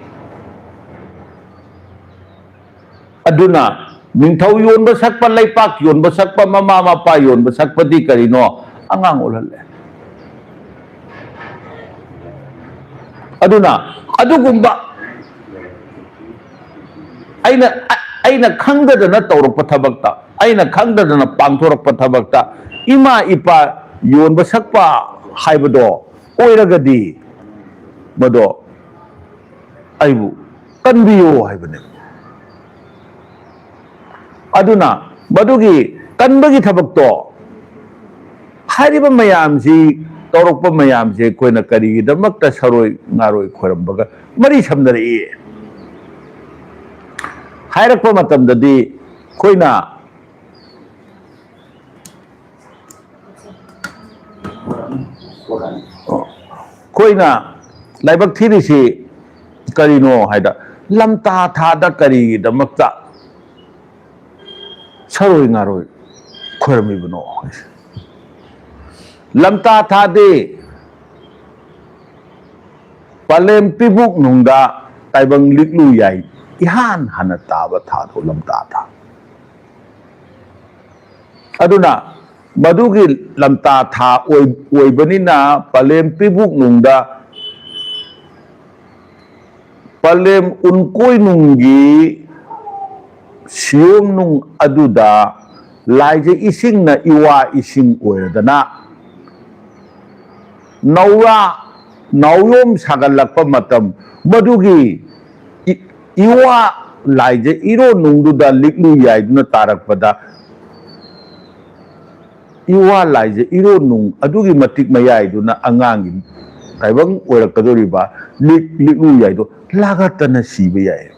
ꯑꯗꯨꯅ ꯅꯤꯡꯊꯧ ꯌꯣꯟꯕ ꯁꯛꯄ, ꯂꯩꯄꯥꯛ ꯌꯣꯟꯕ ꯁꯛꯄ, ꯃꯃꯥ ꯃꯄꯥ ꯌꯣꯟꯕ ꯁꯛꯄꯗꯤ ꯀꯔꯤꯅꯣ? ꯑꯉꯥꯡ ꯑꯣꯜꯍꯜꯂꯦ꯫ ꯑꯗꯨꯅ ꯑꯗꯨꯒꯨꯝꯕ ꯑꯩꯅ, ꯑꯩꯅ ꯈꯪꯗꯗꯅ ꯇꯧꯔꯛꯄ ꯊꯕꯛꯇ, ꯑꯩꯅ ꯈꯪꯗꯗꯅ ꯄꯥꯡꯊꯣꯔꯛꯄ ꯊꯕꯛꯇ ꯏꯃꯥ ꯏꯄꯥ ꯌꯣꯟꯕ ꯁꯛꯄ ꯍꯥꯏꯕꯗꯣ ꯑꯣꯏꯔꯒꯗꯤ ꯃꯗꯣ ꯑꯩꯕꯨ ꯀꯟꯕꯤꯌꯨ ꯍꯥꯏꯕꯅꯦ꯫ ꯑꯗꯨꯅ ꯃꯗꯨꯒꯤ ꯀꯟꯕꯒꯤ ꯊꯕꯛꯇꯣ, ꯍꯥꯏꯔꯤꯕ ꯃꯌꯥꯝꯁꯤ, ꯇꯧꯔꯛꯄ ꯃꯌꯥꯝꯁꯦ ꯑꯩꯈꯣꯏꯅ ꯀꯔꯤꯒꯤꯗꯃꯛꯇ ꯁꯔꯣꯏ ꯉꯥꯔꯣꯏ ꯈꯣꯏꯔꯝꯕꯒ ꯃꯔꯤ ꯁꯝꯅꯔꯛꯏ? ꯍꯥꯏꯔꯛꯄ ꯃꯇꯝꯗꯗꯤ ꯑꯩꯈꯣꯏꯅ ꯑꯩꯈꯣꯏꯅ ꯂꯥꯏꯕꯛ ꯊꯤꯔꯤꯁꯤ ꯀꯔꯤꯅꯣ ꯍꯥꯏꯗ, ꯂꯝꯇꯥ ꯊꯥꯗ ꯀꯔꯤꯒꯤꯗꯃꯛꯇ ꯁꯔꯣꯏ ꯉꯥꯔꯣꯏ ꯈꯣꯏꯔꯝꯃꯤꯕꯅꯣ? ꯂꯝꯇꯥ ꯊꯥꯗꯤ ꯄꯂꯦꯝ ꯄꯤꯕꯨꯛ ꯅꯨꯡꯗ ꯇꯥꯏꯕꯪ ꯂꯤꯛꯂꯨ ꯌꯥꯏ ꯏꯍꯥꯟ ꯍꯥꯟꯅ ꯇꯥꯕ ꯊꯥꯗꯣ ꯂꯝꯇꯥ ꯊꯥ꯫ ꯑꯗꯨꯅ ꯃꯗꯨꯒꯤ ꯂꯝꯇꯥ ꯊꯥ ꯑꯣꯏ-, ꯑꯣꯏꯕꯅꯤꯅ ꯄꯂꯦꯝ ꯄꯤꯕꯨꯛ ꯅꯨꯡꯗ, ꯄꯂꯦꯝ ꯎꯟꯀꯣꯏ ꯅꯨꯡꯒꯤ ꯁꯤꯌꯣꯝ ꯅꯨꯡ ꯑꯗꯨꯗ ꯂꯥꯏꯖ ꯏꯁꯤꯡꯅ ꯏꯋꯥ ꯏꯁꯤꯡ ꯑꯣꯏꯔꯗꯅ ꯅꯧꯔꯥ ꯅꯥꯎꯌꯣꯝ ꯁꯥꯒꯠꯂꯛꯄ ꯃꯇꯝ, ꯃꯗꯨꯒꯤ ꯏ-, ꯏꯋꯥ ꯂꯥꯏꯖ ꯏꯔꯣꯟ ꯅꯨꯡꯗꯨꯗ ꯂꯤꯛꯂꯨ ꯌꯥꯏꯗꯨꯅ ꯇꯥꯔꯛꯄꯗ, ꯏꯋꯥ ꯂꯥꯏꯖ ꯏꯔꯣꯟ ꯅꯨꯡ ꯑꯗꯨꯒꯤ ꯃꯇꯤꯛ ꯃꯌꯥꯏꯗꯨꯅ ꯑꯉꯥꯡꯒꯤ ꯇꯥꯏꯕꯪ ꯑꯣꯏꯔꯛꯀꯗꯧꯔꯤꯕ ꯂꯤꯛ-, ꯂꯤꯛꯂꯨ ꯌꯥꯏꯗꯣ ꯂꯥꯒꯠꯇꯅ ꯁꯤꯕ ꯌꯥꯏ꯫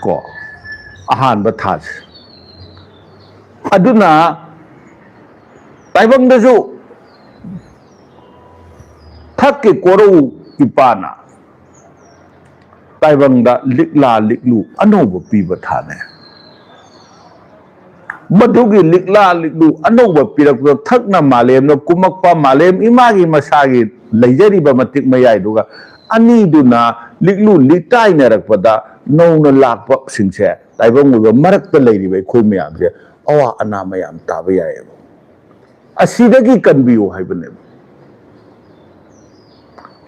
ꯀꯣ, ꯑꯍꯥꯟꯕ ꯊꯥꯁꯦ꯫ ꯑꯗꯨꯅ ꯇꯥꯏꯕꯪꯗꯁꯨ ꯊꯛꯀꯤ ꯀꯣꯔꯧ ꯏꯄꯥꯅ ꯇꯥꯏꯕꯪꯗ ꯂꯤꯛꯂꯥ ꯂꯤꯛꯂꯨ ꯑꯅꯧꯕ ꯄꯤꯕ ꯊꯥꯅꯦ꯫ ꯃꯗꯨꯒꯤ ꯂꯤꯛꯂꯥ ꯂꯤꯛꯂꯨ ꯑꯅꯧꯕ ꯄꯤꯔꯛꯄꯗ ꯊꯛꯅ ꯃꯥꯂꯦꯝꯅ ꯀꯨꯝꯃꯛꯄ, ꯃꯥꯂꯦꯝ ꯏꯃꯥꯒꯤ ꯃꯁꯥꯒꯤ ꯂꯩꯖꯔꯤꯕ ꯃꯇꯤꯛ ꯃꯌꯥꯏꯗꯨꯒ ꯑꯅꯤꯗꯨꯅ ꯂꯤꯛꯂꯨ ꯂꯤꯛꯇꯥꯏꯅꯔꯛꯄꯗ ꯅꯧꯅ ꯂꯥꯛꯄꯁꯤꯡꯁꯦ, ꯇꯥꯏꯕꯪ ꯑꯣꯏꯕ ꯃꯔꯛꯇ ꯂꯩꯔꯤꯕ ꯑꯩꯈꯣꯏ ꯃꯌꯥꯝꯁꯦ ꯑꯋꯥ ꯑꯅꯥ ꯃꯌꯥꯝ ꯇꯥꯕ ꯌꯥꯏꯑꯕ꯫ ꯑꯁꯤꯗꯒꯤ ꯀꯟꯕꯤꯌꯨ ꯍꯥꯏꯕꯅꯦꯕ꯫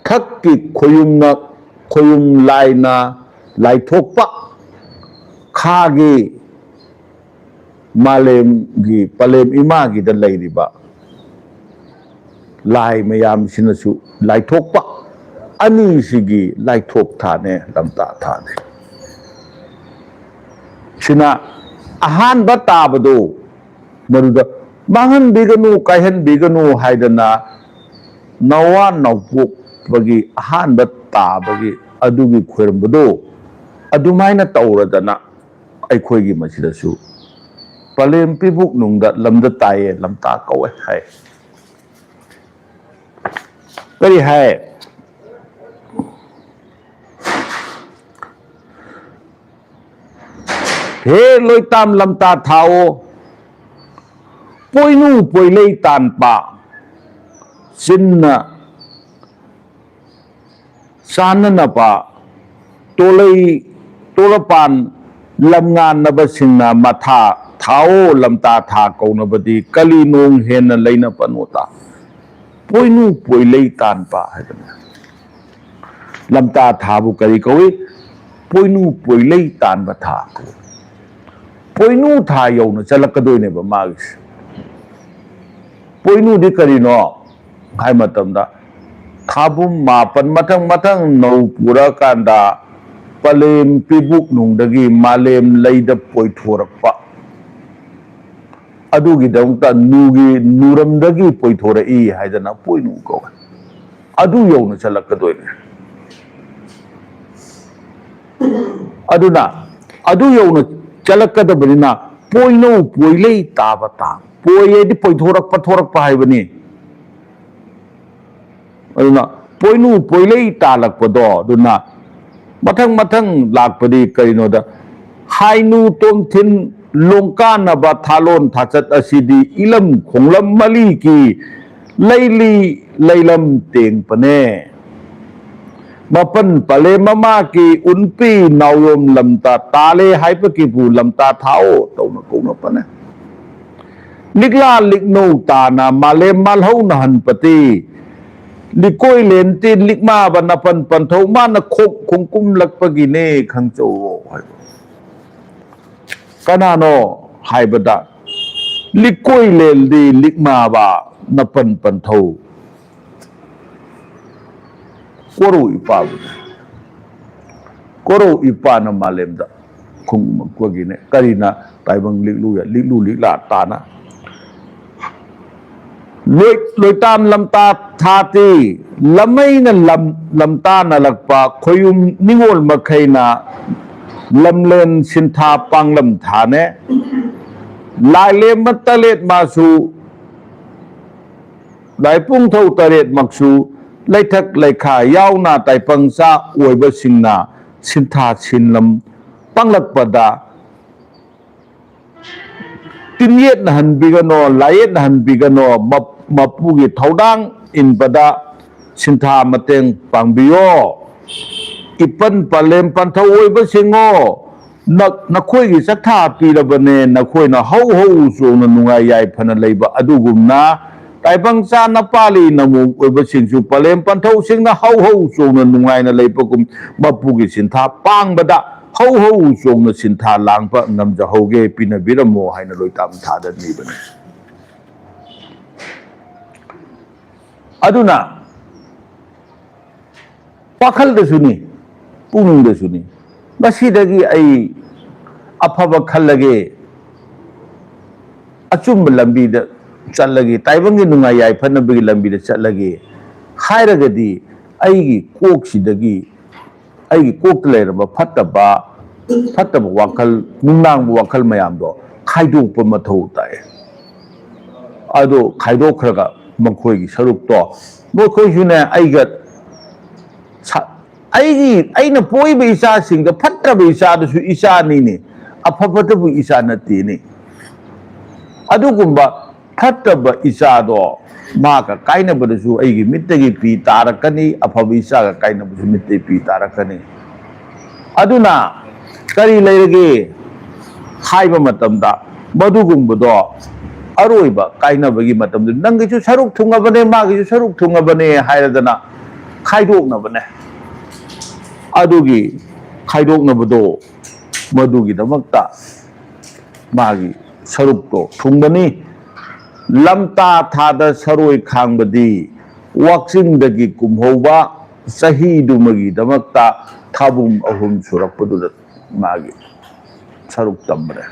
ꯊꯛꯀꯤ ꯈꯣꯌꯨꯝꯅ, ꯈꯣꯌꯨꯝ ꯂꯥꯏꯅ ꯂꯥꯏꯊꯣꯛꯄ, ꯈꯥꯒꯤ ꯃꯥꯂꯦꯝꯒꯤ ꯄꯂꯦꯝ ꯏꯃꯥꯒꯤꯗ ꯂꯩꯔꯤꯕ ꯂꯥꯏ ꯃꯌꯥꯝꯁꯤꯅꯁꯨ ꯂꯥꯏꯊꯣꯛꯄ, ꯑꯅꯤꯁꯤꯒꯤ ꯂꯥꯏꯊꯣꯛ ꯊꯥꯅꯦ, ꯂꯝꯇꯥ ꯊꯥꯅꯦ꯫ ꯁꯤꯅ ꯑꯍꯥꯟꯕ ꯇꯥꯕꯗꯣ ꯃꯗꯨꯗ ꯃꯥꯡꯍꯟꯕꯤꯒꯅꯨ, ꯀꯥꯏꯍꯟꯕꯤꯒꯅꯨ ꯍꯥꯏꯗꯅ ꯅꯋꯥ ꯅꯧꯄꯣꯛꯄꯒꯤ ꯑꯍꯥꯟꯕ ꯇꯥꯕꯒꯤ ꯑꯗꯨꯒꯤ ꯈꯣꯏꯔꯝꯕꯗꯣ ꯑꯗꯨꯃꯥꯏꯅ ꯇꯧꯔꯗꯅ ꯑꯩꯈꯣꯏꯒꯤ ꯃꯁꯤꯗꯁꯨ ꯄꯂꯦꯝ ꯄꯤꯕꯨꯛ ꯅꯨꯡꯗ ꯂꯝꯗ ꯇꯥꯏꯌꯦ, ꯂꯝꯇꯥ ꯀꯧꯋꯦ ꯍꯥꯏ꯫ ꯀꯔꯤ ꯍꯥꯏ? ꯍꯦ ꯂꯣꯏꯇꯥꯝ ꯂꯝꯇꯥ ꯊꯥꯑꯣ, ꯄꯣꯏꯅꯨ ꯄꯣꯏꯂꯩ ꯇꯥꯟꯄ, ꯆꯤꯟꯅ ꯆꯥꯟꯅꯅꯕ ꯇꯣꯂꯩ ꯇꯣꯂꯄꯥꯟ ꯂꯝꯉꯥꯟꯅꯕꯁꯤꯡꯅ ꯃꯊꯥ ꯊꯥꯑꯣ ꯂꯝꯇꯥ ꯊꯥ ꯀꯧꯅꯕꯗꯤ ꯀꯂꯤ ꯅꯣꯡ ꯍꯦꯟꯅ ꯂꯩꯅ ꯄꯅꯣꯇ꯫ ꯄꯣꯏꯅꯨ ꯄꯣꯏꯂꯩ ꯇꯥꯟꯕ ꯍꯥꯏꯕꯅꯤ꯫ ꯂꯝꯇꯥ ꯊꯥꯕꯨ ꯀꯔꯤ ꯀꯧꯏ? ꯄꯣꯏꯅꯨ ꯄꯣꯏꯂꯩ ꯇꯥꯟꯕ ꯊꯥ ꯀꯧꯏ꯫ ꯄꯣꯏꯅꯨ ꯊꯥ ꯌꯧꯅ ꯆꯠꯂꯛꯀꯗꯣꯏꯅꯦꯕ ꯃꯥꯒꯤꯁꯦ꯫ ꯄꯣꯏꯅꯨꯗꯤ ꯀꯔꯤꯅꯣ ꯍꯥꯏ ꯃꯇꯝꯗ, ꯊꯥꯕꯨꯝ ꯃꯥꯄꯟ ꯃꯊꯪ ꯃꯊꯪ ꯅꯧ ꯄꯨꯔꯀꯥꯟꯗ ꯄꯂꯦꯝ ꯄꯤꯕꯨꯛ ꯅꯨꯡꯗꯒꯤ ꯃꯥꯂꯦꯝ ꯂꯩꯗ ꯄꯣꯏꯊꯣꯔꯛꯄ꯫ ꯑꯗꯨꯒꯤꯗꯃꯛꯇ ꯅꯨꯒꯤ ꯅꯨꯔꯝꯗꯒꯤ ꯄꯣꯏꯊꯣꯔꯛꯏ ꯍꯥꯏꯗꯅ ꯄꯣꯏꯅꯨ ꯀꯧꯋꯦ꯫ ꯑꯗꯨ ꯌꯧꯅ ꯆꯠꯂꯛꯀꯗꯣꯏꯅꯦ꯫ ꯑꯗꯨꯅ ꯑꯗꯨ ꯌꯧꯅ ꯆꯠꯂꯛꯀꯗꯕꯅꯤꯅ ꯄꯣꯏꯅꯧ ꯄꯣꯏꯂꯩ ꯇꯥꯕ ꯇꯥꯡ꯫ ꯄꯣꯏ ꯍꯥꯏꯗꯤ ꯄꯣꯏꯊꯣꯔꯛꯄ, ꯊꯣꯔꯛꯄ ꯍꯥꯏꯕꯅꯤ꯫ ꯑꯗꯨꯅ ꯄꯣꯏꯅꯨ ꯄꯣꯏꯂꯩ ꯇꯥꯜꯂꯛꯄꯗꯣ, ꯑꯗꯨꯅ ꯃꯊꯪ ꯃꯊꯪ ꯂꯥꯛꯄꯗꯤ ꯀꯔꯤꯅꯣꯗ, ꯍꯥꯏꯅꯨ ꯇꯣꯝꯊꯤꯟ ꯂꯣꯡꯀꯥꯟꯅꯕ ꯊꯥꯂꯣꯟ ꯊꯥꯆꯠ ꯑꯁꯤꯗꯤ ꯏꯂꯝ ꯈꯣꯡꯂꯝ ꯃꯂꯤꯀꯤ ꯂꯩꯂꯤ ꯂꯩꯂꯝ ꯇꯦꯡꯄꯅꯦ꯫ ꯃꯄꯟ ꯄꯂꯦ ꯃꯃꯥꯀꯤ ꯎꯟꯄꯤ ꯅꯥꯎꯌꯣꯝ ꯂꯝꯇꯥ ꯇꯥꯂꯦ ꯍꯥꯏꯕꯒꯤꯕꯨ ꯂꯝꯇꯥ ꯊꯥꯑꯣ ꯇꯧꯅ ꯀꯧꯅꯕꯅꯦ꯫ ꯂꯤꯛꯂꯥ ꯂꯤꯛꯅꯧ ꯇꯥꯅ ꯃꯥꯂꯦꯝ ꯃꯥꯜꯍꯧꯅ ꯍꯟꯄꯇꯤ꯫ ꯂꯤꯀꯣꯏ ꯂꯦꯟꯇꯤ ꯂꯤꯛꯃꯥꯕ ꯅꯄꯟ ꯄꯟꯊꯧ ꯃꯥꯅ ꯈꯣꯛ ꯈꯣꯡꯀꯨꯝꯂꯛꯄꯒꯤꯅꯦ ꯈꯪꯆꯧꯑꯣ ꯍꯥꯏꯕ꯫ ꯀꯅꯥꯅꯣ ꯍꯥꯏꯕꯗ, ꯂꯤꯀꯣꯏ ꯂꯦꯟꯗꯤ ꯂꯤꯛꯃꯥꯕ ꯅꯄꯟ ꯄꯟꯊꯧ ꯀꯣꯔꯧ ꯏꯄꯥꯕꯨꯅꯦ꯫ ꯀꯣꯔꯧ ꯏꯄꯥꯅ ꯃꯥꯂꯦꯝꯗ ꯈꯨꯡꯒꯨꯃꯛꯄꯒꯤꯅꯦ꯫ ꯀꯔꯤꯅ ꯇꯥꯏꯕꯪ ꯂꯤꯛꯂꯨ ꯌꯥ-, ꯂꯤꯛꯂꯨ ꯂꯤꯛꯂꯥ ꯇꯥꯅ ꯂꯣꯏ-, ꯂꯣꯏꯇꯥꯟ ꯂꯝꯇꯥ ꯊꯥꯇꯤ ꯂꯃꯩꯅ ꯂꯝ-, ꯂꯝꯇꯥꯅꯂꯛꯄ ꯈꯣꯌꯨꯝ ꯅꯤꯉꯣꯜ ꯃꯈꯩꯅ ꯂꯝꯂꯦꯟ ꯁꯤꯟꯊꯥ ꯄꯥꯡꯂꯝ ꯊꯥꯅꯦ꯫ ꯂꯥꯏꯂꯦꯝꯕ ꯇꯔꯦꯠ ꯃꯥꯁꯨ, ꯂꯥꯏꯄꯨꯡꯊꯧ ꯇꯔꯦꯠꯃꯛꯁꯨ ꯂꯩꯊꯛ ꯂꯩꯈꯥ ꯌꯥꯎꯅ ꯇꯥꯏꯄꯪꯆꯥ ꯑꯣꯏꯕꯁꯤꯡꯅ ꯁꯤꯟꯊꯥ ꯁꯤꯟꯂꯝ ꯄꯥꯡꯂꯛꯄꯗ ꯇꯤꯟꯌꯦꯠꯅꯍꯟꯕꯤꯒꯅꯣ, ꯂꯥꯏꯌꯦꯠꯅꯍꯟꯕꯤꯒꯅꯣ, ꯃꯞ-, ꯃꯄꯨꯒꯤ ꯊꯧꯗꯥꯡ ꯏꯟꯕꯗ ꯁꯤꯟꯊꯥ ꯃꯇꯦꯡ ꯄꯥꯡꯕꯤꯌꯣ꯫ ꯏꯄꯟ ꯄꯂꯦꯝ ꯄꯟꯊꯧ ꯑꯣꯏꯕꯁꯤꯡꯉꯣ, ꯅ-, ꯅꯈꯣꯏꯒꯤ ꯆꯠꯊꯥ ꯄꯤꯔꯕꯅꯦ, ꯅꯈꯣꯏꯅ ꯍꯧ ꯍꯧ ꯆꯣꯡꯅ ꯅꯨꯡꯉꯥꯏ ꯌꯥꯏꯐꯅ ꯂꯩꯕ ꯑꯗꯨꯒꯨꯝꯅ, ꯇꯥꯏꯕꯪ ꯆꯥꯅ ꯄꯥꯜꯂꯤ ꯅꯃꯣꯝ ꯑꯣꯏꯕꯁꯤꯡꯁꯨ ꯄꯂꯦꯝ ꯄꯟꯊꯧꯁꯤꯡꯅ ꯍꯧ ꯍꯧ ꯆꯣꯡꯅ ꯅꯨꯡꯉꯥꯏꯅ ꯂꯩꯕꯒꯨꯝ, ꯃꯄꯨꯒꯤ ꯁꯤꯟꯊꯥ ꯄꯥꯡꯕꯗ ꯍꯧ ꯍꯧ ꯆꯣꯡꯅ ꯁꯤꯟꯊꯥ ꯂꯥꯡꯕ ꯉꯝꯖꯍꯧꯒꯦ, ꯄꯤꯅꯕꯤꯔꯝꯃꯣ ꯍꯥꯏꯅ ꯂꯣꯏꯇꯥꯝ ꯊꯥꯗ ꯅꯤꯕꯅꯤ꯫ ꯑꯗꯨꯅ ꯋꯥꯈꯜꯗꯁꯨꯅꯤ, ꯄꯨꯛꯅꯤꯡꯗꯁꯨꯅꯤ꯫ ꯃꯁꯤꯗꯒꯤ ꯑꯩ ꯑꯐꯕ ꯈꯜꯂꯒꯦ, ꯑꯆꯨꯝꯕ ꯂꯝꯕꯤꯗ ꯆꯠꯂꯒꯦ, ꯇꯥꯏꯕꯪꯒꯤ ꯅꯨꯡꯉꯥꯏ ꯌꯥꯏꯐꯅꯕꯒꯤ ꯂꯝꯕꯤꯗ ꯆꯠꯂꯒꯦ ꯍꯥꯏꯔꯒꯗꯤ, ꯑꯩꯒꯤ ꯀꯣꯛꯁꯤꯗꯒꯤ, ꯑꯩꯒꯤ ꯀꯣꯛꯇ ꯂꯩꯔꯝꯕ ꯐꯠꯇꯕ, ꯐꯠꯇꯕ ꯋꯥꯈꯜ, ꯅꯨꯡꯅꯥꯡꯕ ꯋꯥꯈꯜ ꯃꯌꯥꯝꯗꯣ ꯈꯥꯏꯗꯣꯛꯄ ꯃꯊꯧ ꯇꯥꯏ꯫ ꯑꯗꯣ ꯈꯥꯏꯗꯣꯛꯈ꯭ꯔꯒ ꯃꯈꯣꯏꯒꯤ ꯁꯔꯨꯛꯇꯣ, ꯃꯈꯣꯏꯁꯨꯅꯦ, ꯑꯩꯒ ꯁ-, ꯑꯩꯒꯤ, ꯑꯩꯅ ꯄꯣꯛꯏꯕ ꯏꯆꯥꯁꯤꯡꯗ ꯐꯠꯇꯕ ꯏꯆꯥꯗꯨꯁꯨ ꯏꯆꯥꯅꯤꯅꯦ, ꯑꯐꯕꯇꯕꯨ ꯏꯆꯥ ꯅꯠꯇꯦꯅꯦ꯫ ꯑꯗꯨꯒꯨꯝꯕ ꯐꯠꯇꯕ ꯏꯆꯥꯗꯣ ꯃꯥꯒ ꯀꯥꯏꯅꯕꯗꯁꯨ ꯑꯩꯒꯤ ꯃꯤꯠꯇꯒꯤ ꯄꯤ ꯇꯥꯔꯛꯀꯅꯤ, ꯑꯐꯕ ꯏꯆꯥꯒ ꯀꯥꯏꯅꯕꯁꯨ ꯃꯤꯠꯇꯒꯤ ꯄꯤ ꯇꯥꯔꯛꯀꯅꯤ꯫ ꯑꯗꯨꯅ ꯀꯔꯤ ꯂꯩꯔꯒꯦ ꯍꯥꯏꯕ ꯃꯇꯝꯗ, ꯃꯗꯨꯒꯨꯝꯕꯗꯣ ꯑꯔꯣꯏꯕ ꯀꯥꯏꯅꯕꯒꯤ ꯃꯇꯝꯗ ꯅꯪꯒꯤꯁꯨ ꯁꯔꯨꯛ ꯊꯨꯡꯉꯕꯅꯦ, ꯃꯥꯒꯤꯁꯨ ꯁꯔꯨꯛ ꯊꯨꯡꯉꯕꯅꯦ ꯍꯥꯏꯔꯗꯅ ꯈꯥꯏꯗꯣꯛꯅꯕꯅꯦ꯫ ꯑꯗꯨꯒꯤ ꯈꯥꯏꯗꯣꯛꯅꯕꯗꯣ, ꯃꯗꯨꯒꯤꯗꯃꯛꯇ ꯃꯥꯒꯤ ꯁꯔꯨꯛꯇꯣ ꯊꯨꯡꯕꯅꯤ꯫ ꯂꯝꯇꯥ ꯊꯥꯗ ꯁꯔꯣꯏ ꯈꯥꯡꯕꯗꯤ ꯋꯥꯛꯆꯤꯡꯗꯒꯤ ꯀꯨꯝꯍꯧꯕ ꯆꯍꯤꯗꯨꯃꯒꯤꯗꯃꯛꯇ ꯊꯥꯕꯨꯝ ꯑꯍꯨꯝ ꯁꯨꯔꯛꯄꯗꯨꯗ ꯃꯥꯒꯤ ꯁꯔꯨꯛ ꯇꯝꯕꯅꯦ꯫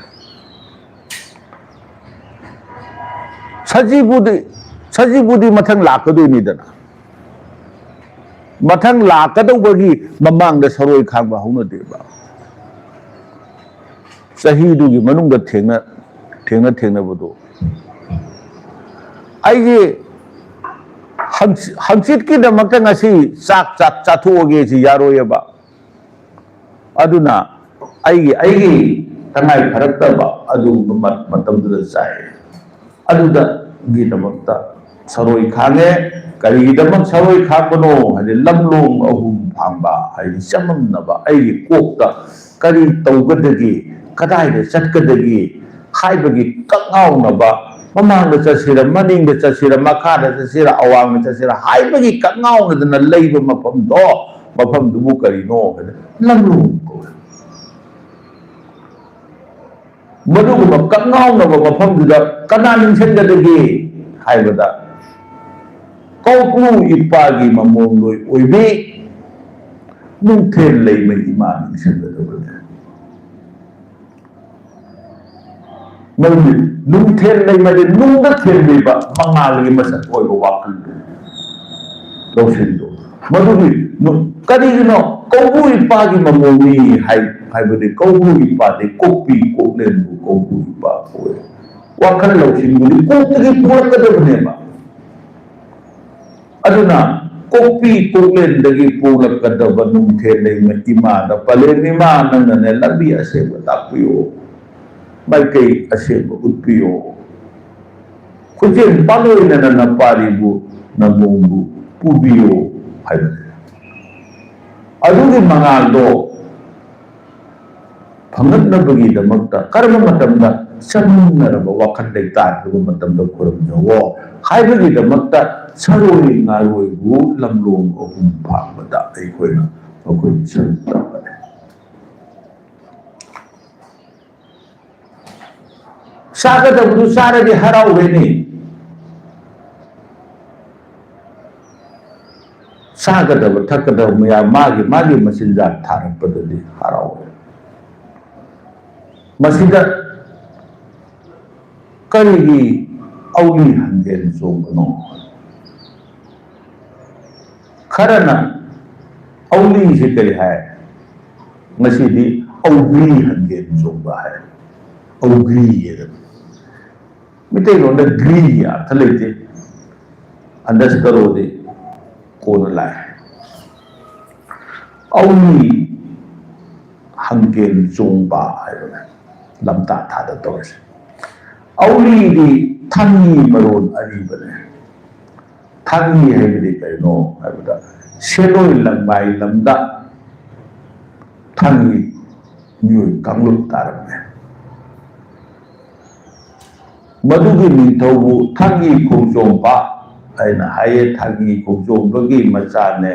ꯁꯖꯤꯕꯨꯗꯤ, ꯍꯧꯖꯤꯛꯄꯨꯗꯤ ꯃꯊꯪ ꯂꯥꯛꯀꯗꯣꯏꯅꯤꯗꯅ, ꯃꯊꯪ ꯂꯥꯛꯀꯗꯧꯕꯒꯤ ꯃꯃꯥꯡꯗ ꯁꯔꯣꯏ ꯈꯥꯡꯕ ꯍꯧꯅꯗꯦꯕ꯫ ꯆꯍꯤꯗꯨꯒꯤ ꯃꯅꯨꯡꯗ ꯊꯦꯡꯅ ꯊꯦꯡꯅ ꯊꯦꯡꯅꯕꯗꯣ, ꯑꯩꯒꯤ ꯍꯪꯆ- ꯍꯪꯆꯤꯠꯀꯤꯗꯃꯛꯇ ꯉꯁꯤ ꯆꯥꯛ ꯆꯥꯛ ꯆꯥꯊꯣꯛꯑꯒꯦ ꯁꯤ ꯌꯥꯔꯣꯏꯌꯦꯕ꯫ ꯑꯗꯨꯅ ꯑꯩꯒꯤ ꯑꯩꯒꯤ ꯇꯉꯥꯏ ꯐꯔꯛꯇꯕ ꯑꯗꯨꯒꯨꯝꯕ ꯃ- ꯃꯇꯝꯗꯨꯗ ꯆꯥꯏ꯫ ꯑꯗꯨꯗꯒꯤꯗꯃꯛꯇ ꯁꯔꯣꯏ ꯈꯥꯡꯉꯦ꯫ ꯀꯔꯤꯒꯤꯗꯃꯛ ꯁꯔꯣꯏ ꯈꯥꯡꯕꯅꯣ ꯍꯥꯏꯗꯤ, ꯂꯝꯂꯣꯡ ꯑꯍꯨꯝ ꯐꯥꯡꯕ ꯍꯥꯏꯗꯤ ꯆꯃꯝꯅꯕ, ꯑꯩꯒꯤ ꯀꯣꯛꯇ ꯀꯔꯤ ꯇꯧꯒꯗꯒꯦ, ꯀꯗꯥꯏꯗ ꯆꯠꯀꯗꯒꯦ ꯍꯥꯏꯕꯒꯤ ꯀꯛꯉꯥꯎꯅꯕ, ꯃꯃꯥꯡꯗ ꯆꯠꯁꯤꯔ, ꯃꯅꯤꯡꯗ ꯆꯠꯁꯤꯔ, ꯃꯈꯥꯗ ꯆꯠꯁꯤꯔ, ꯑꯋꯥꯡꯗ ꯆꯠꯁꯤꯔ ꯍꯥꯏꯕꯒꯤ ꯀꯛꯉꯥꯎꯅꯗꯅ ꯂꯩꯕ ꯃꯐꯝꯗꯣ, ꯃꯐꯝꯗꯨꯕꯨ ꯀꯔꯤꯅꯣ ꯍꯥꯏꯗ, ꯂꯝꯂꯣꯡ ꯀꯧꯏ꯫ ꯃꯗꯨꯒꯨꯝꯕ ꯀꯛꯉꯥꯎꯅꯕ ꯃꯐꯝꯗꯨꯗ ꯀꯅꯥ ꯅꯤꯡꯁꯤꯟꯒꯗꯒꯦ ꯍꯥꯏꯕꯗ, ꯀꯧꯕ꯭ꯔꯨ ꯏꯄꯥꯒꯤ ꯃꯃꯣꯝꯂꯣꯏ ꯑꯣꯏꯕꯤ ꯅꯨꯡꯊꯦꯜ ꯂꯩꯃ ꯏꯃꯥ ꯅꯤꯡꯁꯤꯟꯒꯗꯕꯅꯤ꯫ ꯃꯔꯝꯗꯤ ꯅꯨꯡꯊꯦꯜ ꯂꯩꯃꯗꯤ ꯅꯨꯡꯗ ꯊꯦꯜꯂꯤꯕ ꯃꯉꯥꯜꯒꯤ ꯃꯁꯛ ꯑꯣꯏꯕ ꯋꯥꯈꯜꯗꯨ, ꯂꯧꯁꯤꯡꯗꯨ꯫ ꯃꯗꯨꯒꯤ ꯅꯨ- ꯀꯔꯤꯒꯤꯅꯣ ꯀꯧꯕ꯭ꯔꯨ ꯏꯄꯥꯒꯤ ꯃꯃꯣꯝꯅꯤ ꯍꯥꯏ ꯍꯥꯏꯕꯗꯤ, ꯀꯧꯕ꯭ꯔꯨ ꯏꯄꯥꯗꯤ ꯀꯣꯛꯄꯤ ꯀꯣꯛꯂꯦꯟꯕꯨ ꯀꯧꯕ꯭ꯔꯨ ꯏꯄꯥ ꯀꯧꯋꯦ꯫ ꯋꯥꯈꯜ ꯂꯧꯁꯤꯡꯗꯨꯗꯤ ꯀꯣꯛꯇꯒꯤ ꯄꯣꯛꯂꯛꯀꯗꯕꯅꯦꯕ꯫ ꯑꯗꯨꯅ ꯀꯣꯛꯄꯤ ꯀꯣꯛꯂꯦꯟꯗꯒꯤ ꯄꯣꯛꯂꯛꯀꯗꯕ ꯅꯨꯡꯊꯦꯜ ꯂꯩꯃ ꯏꯃꯥꯗ, "ꯄꯂꯦꯝ ꯏꯃꯥ, ꯅꯪꯅꯅꯦ ꯂꯝꯕꯤ ꯑꯁꯦꯡꯕ ꯇꯥꯛꯄꯤꯌꯨ, ꯃꯥꯏꯀꯩ ꯑꯁꯦꯡꯕ ꯎꯠꯄꯤꯌꯨ, ꯈꯨꯖꯦꯡ ꯄꯥꯂꯣꯏꯅꯅ ꯅꯄꯥꯔꯤꯕꯨ ꯅꯃꯣꯝꯕꯨ ꯄꯨꯕꯤꯌꯨ" ꯍꯥꯏꯕꯅꯤ꯫ ꯑꯗꯨꯒꯤ ꯃꯉꯥꯜꯗꯣ ꯐꯪꯂꯛꯅꯕꯒꯤꯗꯃꯛꯇ ꯀꯔꯝꯕ ꯃꯇꯝꯗ ꯆꯃꯝꯅꯔꯕ ꯋꯥꯈꯜ ꯂꯩꯇꯥꯗꯕ ꯃꯇꯝꯗ ꯈꯨꯔꯨꯝꯖꯧꯋꯣ ꯍꯥꯏꯕꯒꯤꯗꯃꯛꯇ ꯁꯔꯣꯏ ꯉꯥꯔꯣꯏꯕꯨ ꯂꯝꯂꯣꯡ ꯑꯍꯨꯝ ꯐꯥꯡꯕꯗ ꯑꯩꯈꯣꯏꯅ ꯃꯈꯣꯏꯒꯤ ꯁꯔꯨꯛ ꯇꯝꯕꯅꯤ꯫ ꯆꯥꯒꯗꯕꯗꯨ ꯆꯥꯔꯗꯤ ꯍꯔꯥꯎꯒꯅꯤ꯫ ꯆꯥꯒꯗꯕ ꯊꯛꯀꯗꯕ ꯃꯌꯥꯝ ꯃꯥꯒꯤ ꯃꯥꯒꯤ ꯃꯆꯤꯟꯖꯥꯛ ꯊꯥꯔꯛꯄꯗꯗꯤ ꯍꯔꯥꯎꯋꯦ꯫ ꯃꯁꯤꯗ ꯀꯔꯤꯒꯤ ꯑꯧꯂꯤ ꯍꯪꯒꯦꯟ ꯆꯣꯡꯕꯅꯣ? ꯈꯔꯅ ꯑꯧꯂꯤꯁꯤ ꯀꯔꯤ ꯍꯥꯏ? ꯉꯁꯤꯗꯤ ꯑꯧꯒ꯭ꯔꯤ ꯍꯪꯒꯦꯟ ꯆꯣꯡꯕ ꯍꯥꯏ꯫ ꯑꯧꯒ꯭ꯔꯤ ꯍꯥꯏꯗꯅ꯫ ꯃꯤꯇꯩꯂꯣꯟꯗ ꯒ꯭ꯔꯤꯒꯤ ꯑꯔꯊ ꯂꯩꯇꯦ꯫ ꯑꯟꯗꯁ ꯀꯔꯣꯗꯤ ꯀꯣꯟꯅ ꯂꯥꯛꯑꯦ꯫ ꯑꯧꯂꯤ ꯍꯪꯒꯦꯟ ꯆꯣꯡꯕ ꯍꯥꯏꯕꯅꯦ ꯂꯝꯇꯥ ꯊꯥꯗ ꯇꯧꯔꯤꯁꯦ꯫ ꯑꯧꯂꯤꯗꯤ ꯊꯥꯡꯒꯤ ꯃꯔꯣꯟ ꯑꯔꯤꯕꯅꯦ꯫ ꯊꯥꯡꯒꯤ ꯍꯥꯏꯕꯗꯤ ꯀꯩꯅꯣ ꯍꯥꯏꯕꯗ, ꯁꯦꯂꯣꯏ ꯂꯪꯃꯥꯏ ꯂꯝꯗ ꯊꯥꯡꯒꯤ ꯃꯤꯑꯣꯏ ꯀꯥꯡꯂꯨꯞ ꯇꯥꯔꯝꯃꯦ꯫ ꯃꯗꯨꯒꯤ ꯅꯤꯡꯊꯧꯕꯨ ꯊꯥꯡꯒꯤ ꯈꯣꯡꯖꯣꯝꯕ ꯍꯥꯏꯅ ꯍꯥꯏꯌꯦ꯫ ꯊꯥꯡꯒꯤ ꯈꯣꯡꯖꯣꯝꯕꯒꯤ ꯃꯆꯥꯅꯦ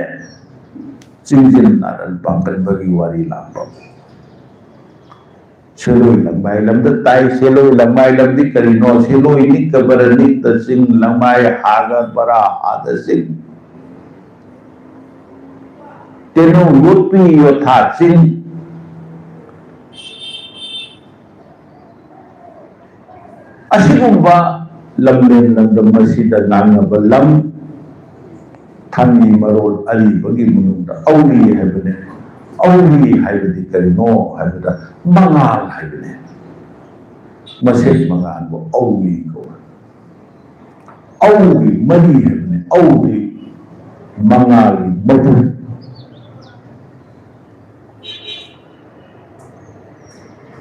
ꯆꯤꯡꯖꯤꯟ ꯅꯥꯔꯟ ꯄꯥꯡꯒꯟꯕꯒꯤ ꯋꯥꯔꯤ ꯂꯥꯛꯄ꯫ ꯁꯦꯂꯣꯏ ꯂꯪꯃꯥꯏ ꯂꯝꯗ ꯇꯥꯏ꯫ ꯁꯦꯂꯣꯏ ꯂꯪꯃꯥꯏ ꯂꯝꯗꯤ ꯀꯔꯤꯅꯣ? ꯁꯦꯂꯣꯏ ꯅꯤꯛꯇ ꯕꯔ ꯅꯤꯛꯇ ꯆꯤꯡ, ꯂꯪꯃꯥꯏ ꯍꯥꯒ ꯕꯔꯥ ꯍꯥꯗ ꯆꯤꯡ, ꯇꯦꯅꯧ ꯌꯣꯠꯄꯤ ꯌꯣꯠꯊꯥ ꯆꯤꯡ, ꯑꯁꯤꯒꯨꯝꯕ ꯂꯝꯂꯦꯟ ꯂꯝꯗꯝ ꯑꯁꯤꯗ ꯉꯥꯡꯅꯕ ꯂꯝ, ꯊꯥꯡꯒꯤ ꯃꯔꯣꯜ ꯑꯔꯤꯕꯒꯤ ꯃꯅꯨꯡꯗ ꯑꯧꯔꯤ ꯍꯥꯏꯕꯅꯦ꯫ ꯑꯧꯔꯤ ꯍꯥꯏꯕꯗꯤ ꯀꯔꯤꯅꯣ ꯍꯥꯏꯕꯗ ꯃꯉꯥꯜ ꯍꯥꯏꯕꯅꯦ꯫ ꯃꯁꯦꯛ ꯃꯉꯥꯜꯕꯨ ꯑꯧꯔꯤ ꯀꯧꯏ꯫ ꯑꯧꯒꯤ ꯃꯔꯤ ꯍꯥꯏꯕꯅꯦ꯫ ꯑꯧꯒꯤ ꯃꯉꯥꯜꯒꯤ ꯃꯄꯨ꯫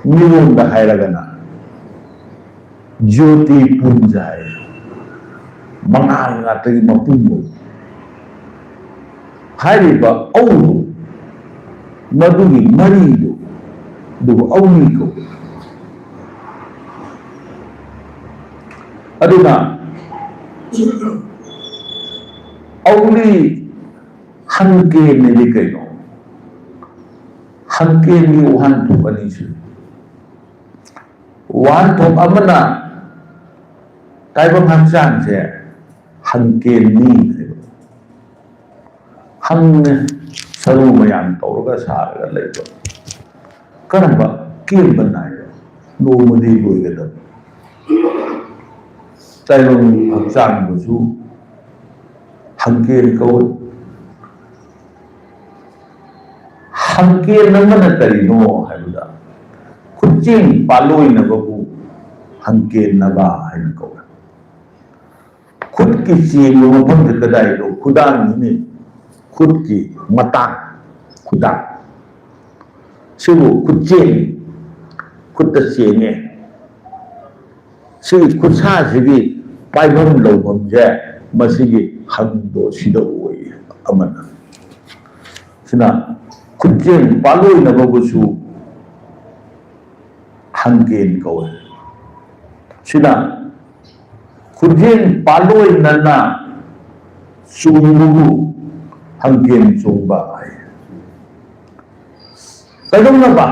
ꯃꯤꯔꯣꯟꯗ ꯍꯥꯏꯔꯒꯅ ꯖ꯭ꯌꯣꯇꯤ ꯄꯨꯟꯖ ꯍꯥꯏ꯫ ꯃꯉꯥꯜ ꯉꯥꯛꯇꯒꯤ ꯃꯄꯨ ꯑꯣꯏ꯫ ꯍꯥꯏꯔꯤꯕ ꯑꯧꯗꯨ, ꯃꯗꯨꯒꯤ ꯃꯔꯤꯗꯨ, ꯑꯗꯨꯕꯨ ꯑꯧꯅꯤ ꯀꯧꯏ꯫ ꯑꯗꯨꯅ ꯑꯧꯅꯤ ꯍꯪꯀꯦꯟꯅꯤꯗꯤ ꯀꯩꯅꯣ? ꯍꯪꯀꯦꯟꯒꯤ ꯋꯥꯍꯟꯊꯣꯛ ꯑꯅꯤ ꯁꯨꯏ꯫ ꯋꯥꯍꯟꯊꯣꯛ ꯑꯃꯅ ꯇꯥꯏꯕꯪ ꯍꯛꯆꯥꯡꯁꯦ ꯍꯪꯀꯦꯟꯅꯤ ꯍꯥꯏꯕ꯫ ꯍꯪꯅ ꯁꯔꯨ ꯃꯌꯥꯝ ꯇꯧꯔꯒ ꯁꯥꯔꯒ ꯂꯩꯕ꯫ ꯀꯔꯝꯕ ꯀꯦꯟꯕ ꯅꯥꯏꯕ? ꯅꯣꯡꯃꯗꯤ ꯂꯣꯏꯒꯗꯕ꯫ ꯇꯥꯏꯕꯪ ꯍꯛꯆꯥꯡꯕꯨꯁꯨ ꯍꯪꯀꯦꯟ ꯀꯧꯏ꯫ ꯍꯪꯀꯦꯟ ꯑꯃꯅ ꯀꯔꯤꯅꯣ ꯍꯥꯏꯕꯗ, ꯈꯨꯠꯆꯦꯡ ꯄꯥꯂꯣꯏꯅꯕꯕꯨ ꯍꯪꯀꯦꯟꯅꯕ ꯍꯥꯏꯅ ꯀꯧꯏ꯫ ꯈꯨꯠꯀꯤ ꯆꯦꯡꯕ ꯃꯐꯝꯁꯦ ꯀꯗꯥꯏꯗꯣ? ꯈꯨꯗꯥꯡꯁꯤꯅꯤ꯫ ꯈꯨꯠꯀꯤ ꯃꯇꯥꯡ, ꯈꯨꯗꯥꯡ꯫ ꯁꯤꯕꯨ ꯈꯨꯠꯆꯦꯡ, ꯈꯨꯠꯇ ꯆꯦꯡꯉꯦ꯫ ꯁꯤꯒꯤ ꯈꯨꯠꯁꯥꯁꯤꯒꯤ ꯄꯥꯏꯐꯝ ꯂꯧꯐꯝꯁꯦ ꯃꯁꯤꯒꯤ ꯍꯪꯗꯣ ꯁꯤꯗ ꯑꯣꯏꯌꯦ ꯑꯃꯅ꯫ ꯁꯤꯅ ꯈꯨꯠꯆꯦꯡ ꯄꯥꯂꯣꯏꯅꯕꯕꯨꯁꯨ ꯍꯪꯀꯦꯟ ꯀꯧꯋꯦ꯫ ꯁꯤꯅ ꯈꯨꯠꯆꯦꯡ ꯄꯥꯂꯣꯏꯅꯅ ꯆꯣꯡꯕꯕꯨ ꯍꯪꯀꯦꯟ ꯆꯣꯡꯕ ꯍꯥꯏ꯫ ꯀꯩꯗꯧꯅꯕ?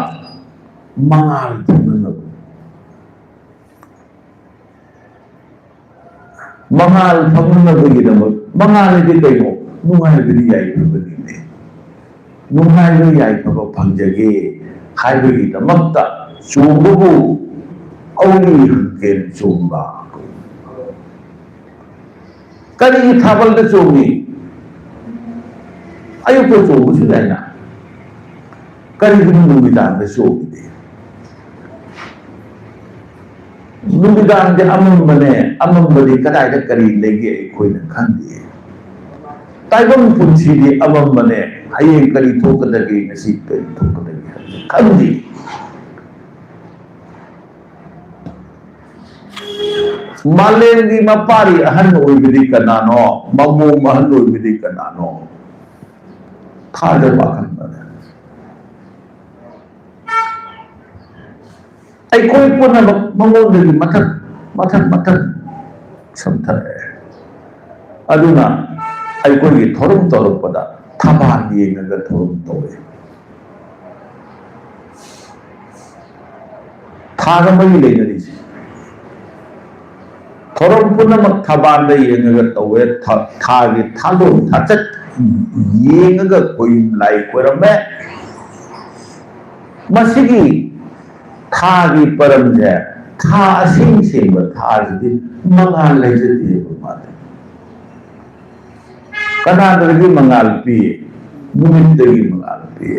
ꯃꯉꯥꯜ ꯐꯪꯅꯅꯕ꯫ ꯃꯉꯥꯜ ꯐꯪꯅꯅꯕꯒꯤꯗꯃꯛ, ꯃꯉꯥꯜ ꯍꯥꯏꯗꯤ ꯀꯩꯅꯣ? ꯅꯨꯡꯉꯥꯏꯕꯗꯤ ꯌꯥꯏꯐꯕꯅꯤꯅꯦ꯫ ꯅꯨꯡꯉꯥꯏꯕ ꯌꯥꯏꯐꯕ ꯐꯪꯖꯒꯦ ꯍꯥꯏꯕꯒꯤꯗꯃꯛꯇ ꯆꯣꯡꯕꯕꯨ ꯑꯧꯔꯤ ꯍꯪꯀꯦꯟ ꯆꯣꯡꯕ꯫ ꯀꯔꯤꯒꯤ ꯊꯥꯕꯜꯗ ꯆꯣꯡꯉꯤ? ꯑꯌꯨꯛꯇ ꯆꯣꯡꯕꯁꯨ ꯌꯥꯏꯅ꯫ ꯀꯔꯤꯒꯤꯅꯣ ꯅꯨꯃꯤꯗꯥꯡꯗ ꯆꯣꯡꯉꯤꯗꯤ? ꯅꯨꯃꯤꯗꯥꯡꯗꯤ ꯑꯃꯝꯕꯅꯦ, ꯑꯃꯝꯕꯗꯤ ꯀꯗꯥꯏꯗ ꯀꯔꯤ ꯂꯩꯒꯦ ꯑꯩꯈꯣꯏꯅ ꯈꯪꯗꯦ꯫ ꯇꯥꯏꯕꯪ ꯄꯨꯟꯁꯤꯗꯤ ꯑꯃꯝꯕꯅꯦ, ꯍꯌꯦꯡ ꯀꯔꯤ ꯊꯣꯛꯀꯗꯒꯦ, ꯉꯁꯤ ꯀꯔꯤ ꯊꯣꯛꯀꯗꯒꯦ ꯍꯥꯏꯕꯁꯤ ꯈꯪꯗꯦ꯫ ꯃꯥꯂꯦꯝꯒꯤ ꯃꯄꯥꯔꯤ ꯑꯍꯟ ꯑꯣꯏꯕꯗꯤ ꯀꯅꯥꯅꯣ? ꯃꯃꯣꯝ ꯑꯍꯟ ꯑꯣꯏꯕꯗꯤ ꯀꯅꯥꯅꯣ? ꯊꯥꯖꯕ ꯑꯈꯟꯕꯅꯦ꯫ ꯑꯩꯈꯣꯏ ꯄꯨꯝꯅꯃꯛ ꯃꯉꯣꯟꯗꯒꯤ ꯃꯊꯛ, ꯃꯊꯛ, ꯃꯊꯛ ꯁꯝꯊꯔꯛꯑꯦ꯫ ꯑꯗꯨꯅ ꯑꯩꯈꯣꯏꯒꯤ ꯊꯧꯔꯝ ꯇꯧꯔꯛꯄꯗ ꯊꯕꯥꯜ ꯌꯦꯡꯉꯒ ꯊꯧꯔꯝ ꯇꯧꯋꯦ꯫ ꯊꯥꯒ ꯃꯔꯤ ꯂꯩꯅꯔꯤꯁꯦ꯫ ꯊꯧꯔꯝ ꯄꯨꯝꯅꯃꯛ ꯊꯕꯥꯜꯗ ꯌꯦꯡꯉꯒ ꯇꯧꯋꯦ꯫ ꯊꯥ-, ꯊꯥꯒꯤ ꯊꯥꯗꯣꯟ ꯊꯥꯆꯠ ꯌꯦꯡꯉꯒ ꯈꯣꯏꯌꯨꯝ ꯂꯥꯏ ꯈꯣꯏꯔꯝꯃꯦ꯫ ꯃꯁꯤꯒꯤ ꯊꯥꯒꯤ ꯄꯔꯝꯁꯦ ꯊꯥ ꯑꯁꯦꯡ ꯁꯦꯡꯕ ꯊꯥꯁꯤꯗꯤ ꯃꯉꯥꯜ ꯂꯩꯖꯗꯦꯕ ꯃꯥꯗꯤ꯫ ꯀꯅꯥꯗꯒꯤ ꯃꯉꯥꯜ ꯄꯤ? ꯅꯨꯃꯤꯠꯇꯒꯤ ꯃꯉꯥꯜ ꯄꯤ꯫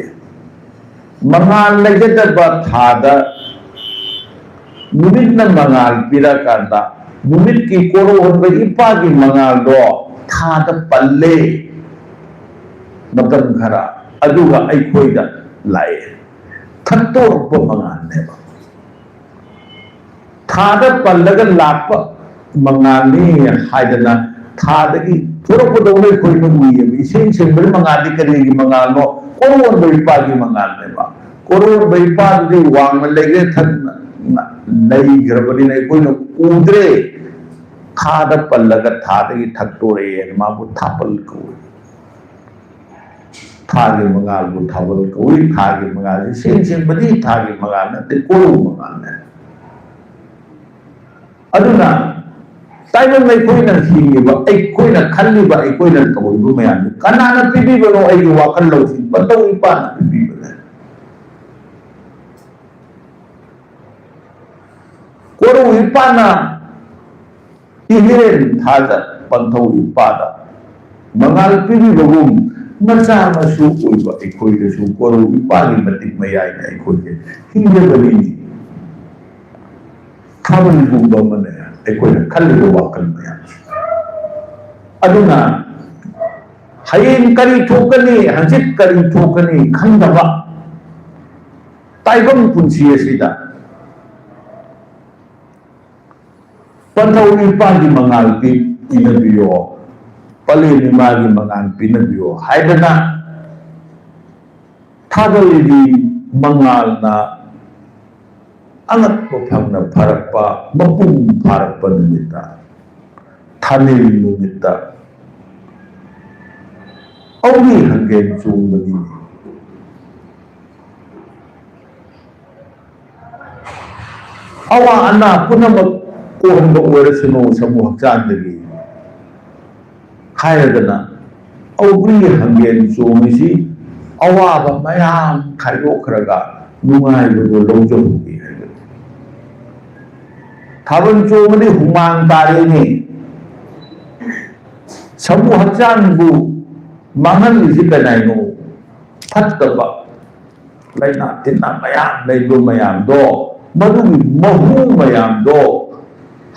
ꯃꯉꯥꯜ ꯂꯩꯖꯗꯕ ꯊꯥꯗ ꯅꯨꯃꯤꯠꯅ ꯃꯉꯥꯜ ꯄꯤꯔꯀꯥꯟꯗ, ꯅꯨꯃꯤꯠꯀꯤ ꯀꯣꯔꯧꯍꯟꯕ ꯏꯄꯥꯒꯤ ꯃꯉꯥꯜꯗꯣ ꯊꯥꯗ ꯄꯜꯂꯦ ꯃꯇꯝ ꯈꯔ, ꯑꯗꯨꯒ ꯑꯩꯈꯣꯏꯗ ꯂꯥꯛꯑꯦ꯫ ꯊꯛꯇꯣꯔꯛꯄ ꯃꯉꯥꯜꯅꯦꯕ꯫ ꯊꯥꯗ ꯄꯜꯂꯒ ꯂꯥꯛꯄ ꯃꯉꯥꯜꯅꯤ ꯍꯥꯏꯗꯅ ꯊꯥꯗꯒꯤ ꯊꯣꯔꯛꯄꯗꯧꯅ ꯑꯩꯈꯣꯏꯅ ꯎꯏꯌꯦꯕ꯫ ꯏꯁꯦꯡ ꯁꯦꯡꯕꯒꯤ ꯃꯉꯥꯜꯗꯤ ꯀꯔꯤꯒꯤ ꯃꯉꯥꯜꯅꯣ? ꯀꯣꯔꯧꯍꯟꯕ ꯏꯄꯥꯒꯤ ꯃꯉꯥꯜꯅꯦꯕ꯫ ꯀꯣꯔꯧꯍꯟꯕ ꯏꯄꯥꯗꯨꯗꯤ ꯋꯥꯡꯅ ꯂꯩꯈ꯭ꯔꯦ, ꯊꯛꯅ ꯂꯩꯈ꯭ꯔꯕꯅꯤꯅ ꯑꯩꯈꯣꯏꯅ ꯎꯗ꯭ꯔꯦ꯫ ꯊꯥꯗ ꯄꯜꯂꯒ ꯊꯥꯗꯒꯤ ꯊꯛꯇꯣꯔꯛꯑꯦꯅ ꯃꯥꯕꯨ ꯊꯥꯄꯜ ꯀꯧꯏ꯫ ꯊꯥꯒꯤ ꯃꯉꯥꯜꯕꯨ ꯊꯥꯕꯜ ꯀꯧꯏ꯫ ꯊꯥꯒꯤ ꯃꯉꯥꯜꯁꯤ ꯁꯦꯡ ꯁꯦꯡꯕꯗꯤ ꯊꯥꯒꯤ ꯃꯉꯥꯜ ꯅꯠꯇꯦ, ꯀꯣꯔꯧ ꯃꯉꯥꯜꯅꯦ꯫ ꯑꯗꯨꯅ ꯇꯥꯏꯕꯪ ꯑꯩꯈꯣꯏꯅ ꯍꯤꯡꯉꯤꯕ, ꯑꯩꯈꯣꯏꯅ ꯈꯜꯂꯤꯕ, ꯑꯩꯈꯣꯏꯅ ꯇꯧꯔꯤꯕ ꯃꯌꯥꯝꯁꯤ ꯀꯅꯥꯅ ꯄꯤꯕꯤꯕꯅꯣ? ꯑꯩꯒꯤ ꯋꯥꯈꯜ ꯂꯧꯁꯤꯡ ꯄꯟꯊꯧ ꯏꯄꯥꯅ ꯄꯤꯕꯤꯕꯅꯦ꯫ ꯀꯣꯔꯧ ꯏꯄꯥꯅ ꯏꯍꯦꯟ ꯊꯥꯗ ꯄꯟꯊꯧ ꯏꯄꯥꯗ ꯃꯉꯥꯜ ꯄꯤꯕꯤꯕꯒꯨꯝ, ꯃꯆꯥ ꯃꯁꯨ ꯑꯣꯏꯕ ꯑꯩꯈꯣꯏꯗꯁꯨ ꯀꯣꯔꯧ ꯏꯄꯥꯒꯤ ꯃꯇꯤꯛ ꯃꯌꯥꯏꯅ ꯑꯩꯈꯣꯏꯁꯦ ꯍꯤꯡꯖꯕꯅꯤꯅꯤ꯫ ꯊꯥꯕꯜꯒꯨꯝꯕ ꯑꯃꯅꯦ ꯑꯩꯈꯣꯏꯅ ꯈꯜꯂꯤꯕ ꯋꯥꯈꯜ ꯃꯌꯥꯝꯁꯦ꯫ ꯑꯗꯨꯅ ꯍꯌꯦꯡ ꯀꯔꯤ ꯊꯣꯛꯀꯅꯤ, ꯍꯪꯆꯤꯠ ꯀꯔꯤ ꯊꯣꯛꯀꯅꯤ ꯈꯪꯗꯕ ꯇꯥꯏꯕꯪ ꯄꯨꯟꯁꯤ ꯑꯁꯤꯗ ꯄꯟꯊꯧ ꯏꯄꯥꯒꯤ ꯃꯉꯥꯜ ꯄꯤ-, ꯄꯤꯅꯕꯤꯌꯣ, ꯄꯂꯦꯟ ꯏꯃꯥꯒꯤ ꯃꯉꯥꯜ ꯄꯤꯅꯕꯤꯌꯣ ꯍꯥꯏꯗꯅ ꯊꯥꯕꯜꯒꯤ ꯃꯉꯥꯜꯅ ꯑꯉꯛꯄ ꯐꯪꯅ ꯐꯔꯛꯄ, ꯃꯄꯨꯡ ꯐꯥꯔꯛꯄ ꯅꯨꯃꯤꯠꯇ, ꯊꯥꯅꯤꯜ ꯅꯨꯃꯤꯠꯇ ꯑꯧꯔꯤ ꯍꯪꯒꯦꯟ ꯆꯣꯡꯕꯅꯤꯅꯦ꯫ ꯑꯋꯥ ꯑꯅꯥ ꯄꯨꯝꯅꯃꯛ ꯀꯣꯛꯍꯟꯕ ꯑꯣꯏꯔꯁꯅꯨ ꯁꯥꯃꯨ ꯍꯛꯆꯥꯡꯗꯒꯤ ꯍꯥꯏꯔꯗꯅ, ꯑꯧꯒ꯭ꯔꯤ ꯍꯪꯒꯦꯟ ꯆꯣꯡꯉꯤꯁꯤ ꯑꯋꯥꯕ ꯃꯌꯥꯝ ꯈꯥꯏꯗꯣꯛꯈ꯭ꯔꯒ ꯅꯨꯡꯉꯥꯏꯕꯗꯨ ꯂꯧꯖꯍꯧꯒꯦ ꯍꯥꯏꯕꯅꯤ꯫ ꯊꯥꯕꯜ ꯆꯣꯡꯕꯗꯤ ꯍꯨꯃꯥꯡ ꯇꯥꯔꯦꯅꯦ꯫ ꯁꯥꯃꯨ ꯍꯛꯆꯥꯡꯕꯨ ꯃꯥꯡꯍꯜꯂꯤꯁꯤ ꯀꯅꯥꯅꯣ? ꯐꯠꯇꯕ ꯂꯥꯏꯅꯥ ꯇꯤꯟꯅꯥ ꯃꯌꯥꯝ ꯂꯩꯕ ꯃꯌꯥꯝꯗꯣ, ꯃꯗꯨꯒꯤ ꯃꯍꯨ ꯃꯌꯥꯝꯗꯣ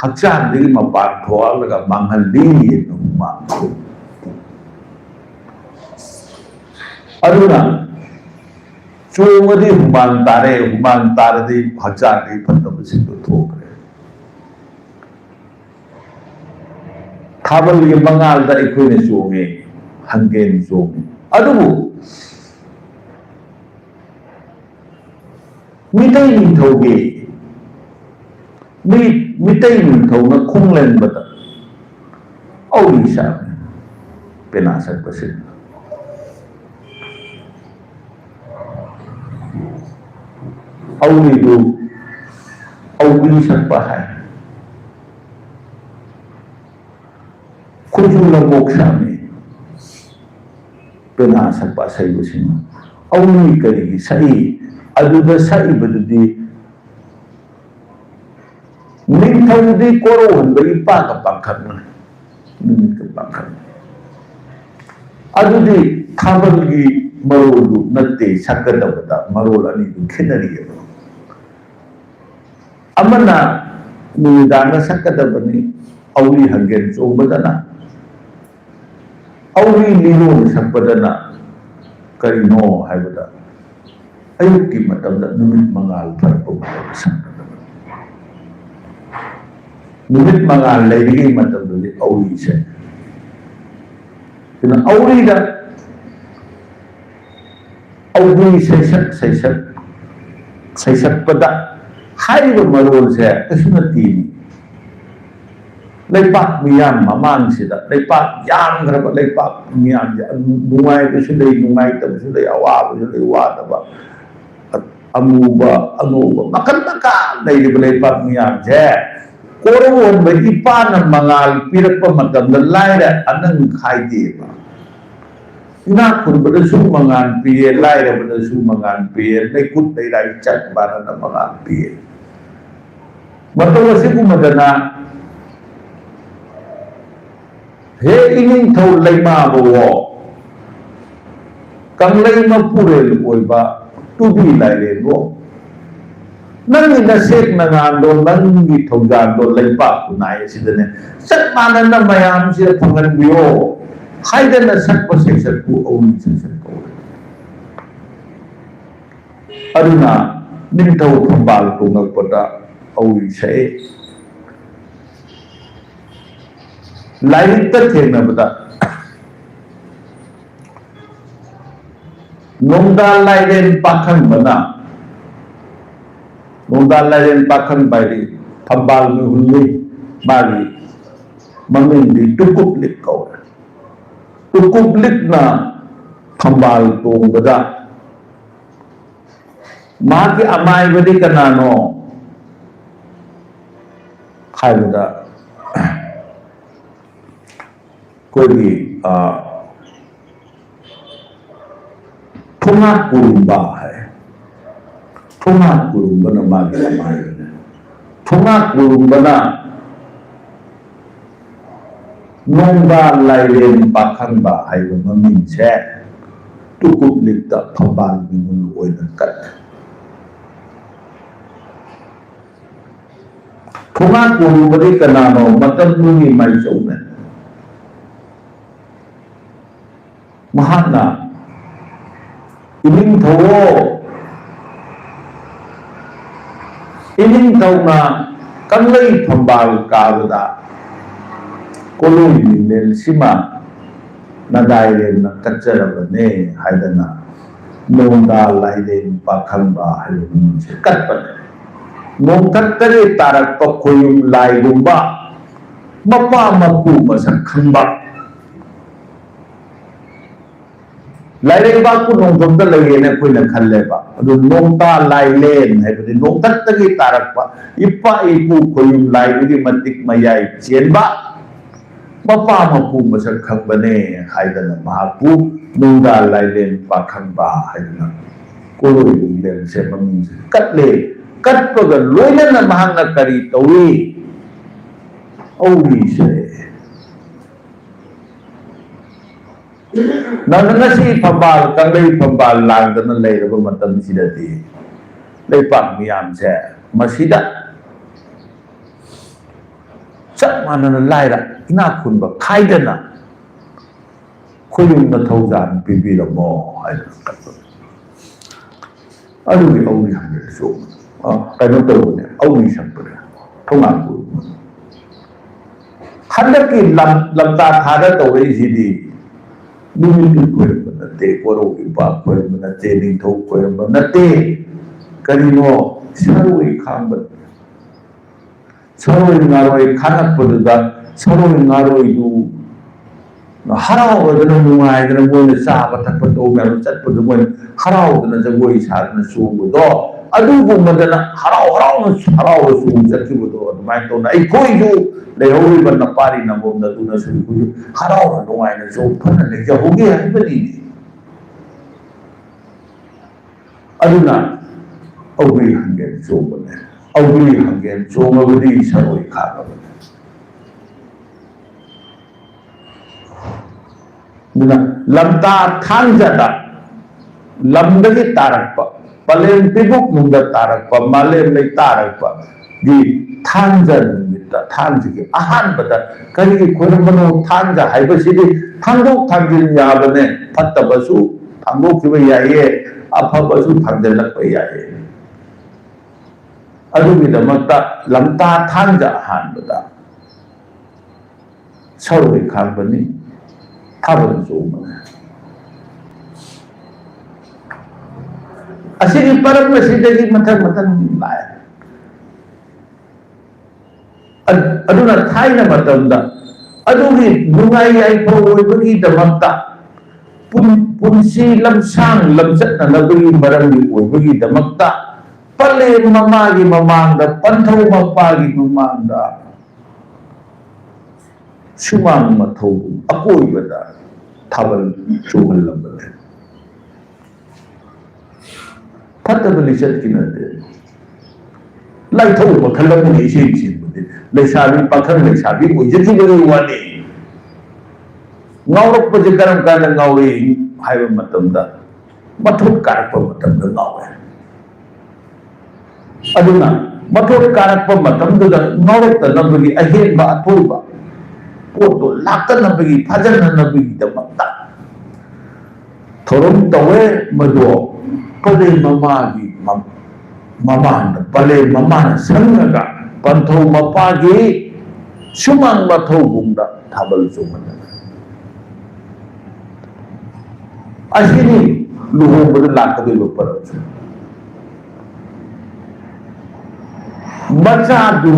ꯍꯛꯆꯥꯡꯗꯒꯤ ꯃꯄꯥꯟ ꯊꯣꯛꯍꯜꯂꯒ ꯃꯥꯡꯍꯜꯂꯤ ꯍꯨꯃꯥꯡ꯫ ꯑꯗꯨꯅ ꯆꯣꯡꯉꯗꯤ ꯍꯨꯃꯥꯡ ꯇꯥꯔꯦ, ꯍꯨꯃꯥꯡ ꯇꯥꯔꯗꯤ ꯍꯛꯆꯥꯡꯗꯒꯤ ꯐꯠꯇꯕꯁꯤꯡꯗꯣ ꯊꯣꯛꯈ꯭ꯔꯦ꯫ ꯊꯥꯕꯜꯒꯤ ꯃꯉꯥꯜꯗ ꯑꯩꯈꯣꯏꯅ ꯆꯣꯡꯉꯦ, ꯍꯪꯒꯦꯟ ꯆꯣꯡꯉꯦ꯫ ꯑꯗꯨꯕꯨ ꯃꯤꯇꯩ ꯅꯤꯡꯊꯧꯒꯤ, ꯃꯤ, ꯃꯤꯇꯩ ꯅꯤꯡꯊꯧꯅ ꯈꯣꯡꯂꯦꯟꯕꯗ ꯑꯧꯔꯤ ꯁꯥꯕꯤ ꯄꯦꯅꯥ ꯁꯛꯄꯁꯤꯡ꯫ ꯑꯧꯔꯤꯗꯨ ꯑꯧꯔꯤ ꯁꯛꯄ ꯍꯥꯏ꯫ ꯈꯨꯖꯨ ꯂꯕꯣꯛ ꯁꯥꯕꯤ ꯄꯦꯅꯥ ꯁꯛꯄ ꯑꯁꯩꯕꯁꯤꯡꯅ꯫ ꯑꯧꯔꯤ ꯀꯔꯤꯒꯤ ꯁꯛꯏ? ꯑꯗꯨꯗ ꯁꯛꯏꯕꯗꯨꯗꯤ ꯅꯤꯡꯊꯧꯗꯤ ꯀꯣꯔꯧꯍꯟꯕꯒꯤ ꯄꯥꯒ ꯄꯥꯡꯈꯛꯅ, ꯅꯨꯃꯤꯠꯀ ꯄꯥꯡꯈꯛꯅ꯫ ꯑꯗꯨꯗꯤ ꯊꯥꯕꯜꯒꯤ ꯃꯔꯣꯜꯗꯨ ꯅꯠꯇꯦ ꯁꯛꯀꯗꯕꯗ, ꯃꯔꯣꯜ ꯑꯅꯤꯗꯨ ꯈꯦꯠꯅꯔꯤꯑꯕ꯫ ꯑꯃꯅ ꯅꯨꯃꯤꯗꯥꯡꯗ ꯁꯛꯀꯗꯕꯅꯤ, ꯑꯧꯔꯤ ꯍꯪꯒꯦꯟ ꯆꯣꯡꯕꯗꯅ꯫ ꯑꯧꯔꯤ ꯂꯤꯂꯣꯡ ꯁꯛꯄꯗꯅ ꯀꯔꯤꯅꯣ ꯍꯥꯏꯕꯗ, ꯑꯌꯨꯛꯀꯤ ꯃꯇꯝꯗ ꯅꯨꯃꯤꯠ ꯃꯉꯥꯜ ꯐꯔꯛꯄ ꯃꯇꯝꯗ ꯁꯛꯀꯗꯕꯅꯤ꯫ ꯅꯨꯃꯤꯠ ꯃꯉꯥꯜ ꯂꯩꯔꯤꯉꯩ ꯃꯇꯝꯗꯗꯤ ꯑꯧꯔꯤꯁꯦ꯫ ꯑꯗꯨꯅ ꯑꯧꯔꯤꯗ ꯑꯧꯔꯤ ꯁꯩꯁꯛ, ꯁꯩꯁꯛ, ꯁꯩꯁꯛꯄꯗ ꯍꯥꯏꯔꯤꯕ ꯃꯔꯣꯜꯁꯦ ꯀꯩꯁꯨ ꯅꯠꯇꯦ꯫ ꯂꯩꯄꯥꯛ ꯃꯤꯌꯥꯝ ꯃꯃꯥꯡꯁꯤꯗ, ꯂꯩꯄꯥꯛ ꯌꯥꯝꯈ꯭ꯔꯕ ꯂꯩꯄꯥꯛ ꯃꯤꯌꯥꯝꯁꯦ, ꯑꯗꯨ ꯅꯨꯡꯉꯥꯏꯕꯁꯨ ꯂꯩ, ꯅꯨꯡꯉꯥꯏꯇꯕꯁꯨ ꯂꯩ, ꯑꯋꯥꯕꯁꯨ ꯂꯩ, ꯋꯥꯗꯕ, ꯑꯃꯨꯕ, ꯑꯉꯧꯕ, ꯃꯈꯜ ꯃꯈꯥ ꯂꯩꯔꯤꯕ ꯂꯩꯄꯥꯛ ꯃꯤꯌꯥꯝꯁꯦ ꯀꯣꯔꯧꯍꯟꯕ ꯏꯄꯥꯅ ꯃꯉꯥꯜ ꯄꯤꯔꯛꯄ ꯃꯇꯝꯗ ꯂꯥꯏꯔ ꯑꯅꯪ ꯈꯥꯏꯗꯦꯕ꯫ ꯏꯅꯥꯛ ꯈꯨꯟꯕꯗꯁꯨ ꯃꯉꯥꯜ ꯄꯤꯌꯦ, ꯂꯥꯏꯔꯕꯗꯁꯨ ꯃꯉꯥꯜ ꯄꯤꯌꯦ, ꯂꯩꯀꯨꯠ ꯂꯩꯔꯥꯏ ꯆꯠ ꯃꯥꯟꯅꯅ ꯃꯉꯥꯜ ꯄꯤꯌꯦ꯫ ꯃꯇꯧ ꯑꯁꯤꯒꯨꯝꯕꯗꯅ, ꯍꯦ ꯏꯅꯤꯡꯊꯧ ꯂꯩꯃꯥꯕꯋꯣ, ꯀꯪꯂꯩ ꯃꯄꯨꯔꯦꯜ ꯑꯣꯏꯕ ꯇꯨꯕꯤ ꯂꯥꯏꯔꯦꯟꯕꯣ, ꯅꯪꯒꯤ ꯅꯁꯦꯛ ꯅꯉꯥꯟꯗꯣ, ꯅꯪꯒꯤ ꯊꯧꯖꯥꯜꯗꯣ ꯂꯩꯄꯥꯛ ꯈꯨꯟꯅꯥꯏ ꯑꯁꯤꯗꯅꯦ ꯆꯞ ꯃꯥꯟꯅꯅ ꯃꯌꯥꯝꯁꯤꯗ ꯐꯪꯍꯟꯕꯤꯌꯣ ꯍꯥꯏꯗꯅ ꯁꯛꯄ ꯁꯩꯁꯛꯄꯨ ꯑꯎꯏ ꯁꯩꯁꯛ ꯀꯧꯏ꯫ ꯑꯗꯨꯅ ꯅꯤꯡꯊꯧ ꯐꯝꯕꯥꯜ ꯇꯣꯡꯂꯛꯄꯗ ꯑꯎꯏ ꯁꯛꯏ꯫ ꯂꯥꯏꯔꯤꯛꯇ ꯊꯦꯡꯅꯕꯗ ꯅꯣꯡꯗꯥ ꯂꯥꯏꯔꯦꯟ ꯄꯥꯈꯪꯕꯅ, ꯅꯣꯡꯗꯥ ꯂꯥꯏꯔꯦꯟ ꯄꯥꯈꯪꯕ ꯍꯥꯏꯗꯤ ꯐꯝꯕꯥꯜ ꯃꯤꯍꯨꯟꯅꯤ, ꯃꯥꯒꯤ ꯃꯃꯤꯡꯗꯤ ꯇꯨꯀꯨꯞꯂꯤꯛ ꯀꯧꯔꯦ꯫ ꯇꯨꯀꯨꯞꯂꯤꯛꯅ ꯐꯝꯕꯥꯜ ꯇꯣꯡꯕꯗ ꯃꯍꯥꯛꯀꯤ ꯑꯃꯥꯏꯕꯗꯤ ꯀꯅꯥꯅꯣ ꯍꯥꯏꯕꯗ, ꯑꯩꯈꯣꯏꯒꯤ, ꯑ, ꯊꯣꯉꯥꯛ ꯀꯨꯔꯨꯝꯕ ꯍꯥꯏ꯫ ꯊꯣꯉꯥꯛ ꯀꯨꯔꯨꯝꯕꯅ ꯃꯥꯒꯤ ꯑꯃꯥꯏꯕꯅꯦ꯫ ꯊꯣꯉꯥꯛ ꯀꯨꯔꯨꯝꯕꯅ ꯅꯣꯡꯗꯥ ꯂꯥꯏꯔꯦꯟ ꯄꯥꯈꯪꯕ ꯍꯥꯏꯕ ꯃꯃꯤꯡꯁꯦ ꯇꯨꯀꯨꯞꯂꯤꯛꯇ ꯐꯝꯕꯥꯜ ꯃꯤꯍꯨꯟ ꯑꯣꯏꯅ ꯀꯠꯂꯦ꯫ ꯊꯣꯉꯥꯛ ꯀꯨꯔꯨꯝꯕꯗꯤ ꯀꯅꯥꯅꯣ? ꯃꯇꯝꯗꯨꯒꯤ ꯃꯥꯏꯆꯧꯅꯦ꯫ ꯃꯍꯥꯛꯅ, "ꯏꯅꯤꯡꯊꯧ, ꯏꯅꯤꯡꯊꯧꯅ ꯀꯪꯂꯩ ꯐꯝꯕꯥꯜ ꯀꯥꯕꯗ ꯀꯣꯂꯣꯏ ꯃꯤꯡꯂꯦꯟꯁꯤꯃ ꯅꯗꯥꯏꯔꯦꯟꯅ ꯀꯠꯆꯔꯕꯅꯦ" ꯍꯥꯏꯗꯅ ꯅꯣꯡꯗꯥ ꯂꯥꯏꯔꯦꯟ ꯄꯥꯈꯪꯕ ꯍꯥꯏꯕ ꯃꯃꯤꯡꯁꯦ ꯀꯠꯄꯅꯦ꯫ ꯅꯣꯡꯊꯛꯇꯒꯤ ꯇꯥꯔꯛꯄ ꯈꯣꯌꯨꯝ ꯂꯥꯏꯒꯨꯝꯕ, ꯃꯄꯥ ꯃꯄꯨ ꯃꯁꯛ ꯈꯪꯕ, ꯂꯥꯏꯔꯩꯕꯥꯛꯄꯨ ꯅꯣꯡꯊꯛꯇ ꯂꯩꯌꯦꯅ ꯑꯩꯈꯣꯏꯅ ꯈꯜꯂꯦꯕ꯫ ꯑꯗꯨ ꯅꯣꯡꯇꯥ ꯂꯥꯏꯂꯦꯟ ꯍꯥꯏꯕꯗꯤ ꯅꯣꯡꯊꯛꯇꯒꯤ ꯇꯥꯔꯛꯄ ꯏꯄꯥ ꯏꯄꯨ ꯈꯣꯌꯨꯝ ꯂꯥꯏꯗꯨꯒꯤ ꯃꯇꯤꯛ ꯃꯌꯥꯏ ꯆꯦꯟꯕ, ꯃꯄꯥ ꯃꯄꯨ ꯃꯁꯛ ꯈꯪꯕꯅꯦ ꯍꯥꯏꯗꯅ ꯃꯍꯥꯛꯄꯨ ꯅꯣꯡꯗꯥ ꯂꯥꯏꯂꯦꯟ ꯄꯥꯈꯪꯕ ꯍꯥꯏꯗꯅ ꯀꯣꯂꯣꯏ ꯃꯤꯡꯂꯦꯟꯁꯦ ꯃꯃꯤꯡꯁꯦ ꯀꯠꯂꯦ꯫ ꯀꯠꯄꯒ ꯂꯣꯏꯅꯅ ꯃꯍꯥꯛꯅ ꯀꯔꯤ ꯇꯧꯏ? ꯑꯧꯔꯤ ꯁꯛꯑꯦ꯫ ꯅꯪꯅ ꯉꯁꯤ ꯐꯝꯕꯥꯜ, ꯀꯪꯂꯩ ꯐꯝꯕꯥꯜ ꯂꯥꯡꯗꯅ ꯂꯩꯔꯕ ꯃꯇꯝꯁꯤꯗꯗꯤ, ꯂꯩꯄꯥꯛ ꯃꯤꯌꯥꯝꯁꯦ ꯃꯁꯤꯗ ꯆꯞ ꯃꯥꯟꯅꯅ ꯂꯥꯏꯔ ꯏꯅꯥꯛ ꯈꯨꯟꯕ ꯈꯥꯏꯗꯅ ꯈꯨꯌꯨꯝꯅ ꯊꯧꯖꯥꯜ ꯄꯤꯕꯤꯔꯝꯃꯣ ꯍꯥꯏꯗꯅ ꯀꯠꯄ꯫ ꯑꯗꯨꯒꯤ ꯑꯧꯔꯤ ꯍꯪꯒꯦꯟ ꯆꯣꯡ-, ꯑ, ꯀꯩꯅꯣ ꯇꯧꯕꯅꯦ, ꯑꯧꯔꯤ ꯁꯛꯄꯅꯦ, ꯊꯣꯡꯒꯥꯟ ꯈꯨꯔꯨꯝꯕ꯫ ꯍꯟꯗꯛꯀꯤ ꯂꯝ-, ꯂꯝꯇꯥ ꯊꯥꯗ ꯇꯧꯔꯛꯏꯁꯤꯗꯤ ꯅꯨꯃꯤꯠꯇꯨ ꯈꯣꯏꯔꯝꯕ ꯅꯠꯇꯦ, ꯀꯣꯔꯧ ꯏꯄꯥꯛ ꯈꯣꯏꯔꯝꯕ ꯅꯠꯇꯦ, ꯅꯤꯡꯊꯧ ꯈꯣꯏꯔꯝꯕ ꯅꯠꯇꯦ꯫ ꯀꯔꯤꯅꯣ? ꯁꯔꯣꯏ ꯈꯥꯡꯕ꯫ ꯁꯔꯣꯏ ꯉꯥꯔꯣꯏ ꯈꯥꯡꯉꯛꯄꯗꯨꯗ ꯁꯔꯣꯏ ꯉꯥꯔꯣꯏꯗꯨ ꯍꯔꯥꯎꯔꯗꯅ ꯅꯨꯡꯉꯥꯏꯗꯅ ꯃꯣꯏꯅ ꯆꯥꯕ ꯊꯛꯄ ꯇꯧꯕ ꯃꯌꯥꯝꯗꯣ ꯆꯠꯄꯗꯣ ꯃꯣꯏꯅ ꯍꯔꯥꯎꯗꯅ ꯖꯒꯣꯏ ꯁꯥꯗꯅ ꯆꯣꯡꯕꯗꯣ, ꯑꯗꯨꯒꯨꯝꯕꯗꯅ ꯍꯔꯥꯎ ꯍꯔꯥꯎꯅ ꯍꯔꯥꯎꯔ ꯆꯣꯡ ꯆꯠꯈꯤꯕꯗꯣ ꯑꯗꯨꯃꯥꯏꯅ ꯇꯧꯅ ꯑꯩꯈꯣꯏꯁꯨ ꯂꯩꯍꯧꯔꯤꯕ ꯅꯄꯥꯔꯤ ꯅꯄꯣꯝꯅ ꯑꯗꯨꯅꯁꯨ ꯑꯩꯈꯣꯏꯁꯨ ꯍꯔꯥꯎꯅ ꯅꯨꯡꯉꯥꯏꯅ ꯆꯣꯡ ꯐꯅ ꯂꯩꯖꯍꯧꯒꯦ ꯍꯥꯏꯕꯅꯤꯅꯦ꯫ ꯑꯗꯨꯅ ꯑꯧꯒ꯭ꯔꯤ ꯍꯪꯒꯦꯟ ꯆꯣꯡꯕꯅꯦ꯫ ꯑꯧꯒ꯭ꯔꯤ ꯍꯪꯒꯦꯟ ꯆꯣꯡꯉꯕꯗꯤ ꯁꯔꯣꯏ ꯈꯥꯡꯉꯕꯅꯦ꯫ ꯑꯗꯨꯅ ꯂꯝꯇꯥ ꯊꯥꯡꯖꯗ ꯂꯝꯗꯒꯤ ꯇꯥꯔꯛꯄ, ꯄꯂꯦꯝ ꯄꯤꯕꯨꯛ ꯅꯨꯡꯗ ꯇꯥꯔꯛꯄ, ꯃꯥꯂꯦꯝ ꯂꯩ ꯇꯥꯔꯛꯄ ꯒꯤ ꯊꯥꯡꯖ ꯅꯨꯃꯤꯠꯇ, ꯊꯥꯡꯖꯒꯤ ꯑꯍꯥꯟꯕꯗ ꯀꯔꯤꯒꯤ ꯈꯣꯏꯔꯝꯕꯅꯣ? ꯊꯥꯡꯖ ꯍꯥꯏꯕꯁꯤꯗꯤ ꯊꯥꯡꯗꯣꯛ ꯊꯥꯡꯖꯤꯟ ꯌꯥꯕꯅꯦ, ꯐꯠꯇꯕꯁꯨ ꯊꯥꯡꯗꯣꯛꯈꯤꯕ ꯌꯥꯏꯌꯦ, ꯑꯐꯕꯁꯨ ꯊꯥꯡꯖꯤꯜꯂꯛꯄ ꯌꯥꯏꯌꯦ꯫ ꯑꯗꯨꯒꯤꯗꯃꯛꯇ ꯂꯝꯇꯥ ꯊꯥꯡꯖ ꯑꯍꯥꯟꯕꯗ ꯁꯔꯣꯏ ꯈꯥꯡꯕꯅꯤ, ꯊꯥꯕꯜ ꯆꯣꯡꯕꯅꯤ꯫ ꯑꯁꯤꯒꯤ ꯄꯔꯝ ꯑꯁꯤꯗꯒꯤ ꯃꯊꯪ ꯃꯊꯪ ꯂꯥꯛꯑꯦ꯫ ꯑ-, ꯑꯗꯨꯅ ꯊꯥꯏꯅ ꯃꯇꯝꯗ ꯑꯗꯨꯒꯤ ꯅꯨꯡꯉꯥꯏ ꯌꯥꯏꯐ ꯑꯣꯏꯕꯒꯤꯗꯃꯛꯇ, ꯄꯨꯟ-, ꯄꯨꯟꯁꯤ ꯂꯝꯁꯥꯡ ꯂꯝꯆꯠꯅꯅꯕꯒꯤ ꯃꯔꯝꯒꯤ ꯑꯣꯏꯕꯒꯤꯗꯃꯛꯇ, ꯄꯂꯦꯝ ꯃꯃꯥꯒꯤ ꯃꯃꯥꯡꯗ, ꯄꯟꯊꯧ ꯃꯄꯥꯒꯤ ꯃꯃꯥꯡꯗ, ꯁꯨꯃꯥꯡ ꯃꯊꯧ ꯑꯀꯣꯏꯕꯗ ꯊꯥꯕꯜ ꯆꯣꯡꯍꯜꯂꯝꯕꯅꯦ꯫ ꯐꯠꯇꯕ ꯂꯤꯆꯠꯀꯤ ꯅꯠꯇꯦ꯫ ꯂꯥꯏꯊꯧ ꯃꯈꯜ ꯑꯃꯅꯤ ꯏꯁꯦꯡ ꯁꯦꯡꯕꯗꯤ꯫ ꯂꯩꯁꯥꯕꯤ, ꯄꯥꯈꯪ ꯂꯩꯁꯥꯕꯤ ꯑꯣꯏꯖꯈꯤꯕꯒꯤ ꯋꯥꯅꯤ꯫ ꯉꯥꯎꯔꯛꯄꯁꯦ ꯀꯔꯝ ꯀꯥꯟꯗ ꯉꯥꯎꯔꯛꯏ ꯍꯥꯏꯕ ꯃꯇꯝꯗ, ꯃꯊꯧ ꯀꯥꯔꯛꯄ ꯃꯇꯝꯗ ꯉꯥꯎꯋꯦ꯫ ꯑꯗꯨꯅ ꯃꯊꯧ ꯀꯥꯔꯛꯄ ꯃꯇꯝꯗꯨꯗ ꯉꯥꯎꯔꯛꯇꯅꯕꯒꯤ, ꯑꯍꯦꯟꯕ ꯑꯊꯣꯏꯕ ꯄꯣꯠꯇꯣ ꯂꯥꯛꯇꯅꯕꯒꯤ, ꯐꯥꯖꯅꯅꯕꯒꯤꯗꯃꯛꯇ ꯊꯧꯔꯝ ꯇꯧꯋꯦ꯫ ꯃꯗꯣ ꯄꯂꯦꯝ ꯃꯃꯥꯒꯤ ꯃ-, ꯃꯃꯥꯅ, ꯄꯂꯦꯝ ꯃꯃꯥꯅ ꯁꯪꯉꯒ ꯄꯟꯊꯧ ꯃꯄꯥꯒꯤ ꯁꯨꯃꯥꯡ ꯃꯊꯧꯕꯨꯡꯗ ꯊꯥꯕꯜ ꯆꯣꯡꯍꯟꯕ꯫ ꯑꯁꯤꯅꯤ ꯂꯨꯍꯣꯡꯕꯗ ꯂꯥꯛꯀꯗꯣꯏꯕ ꯄꯔꯕꯁꯦ꯫ ꯃꯆꯥꯗꯨ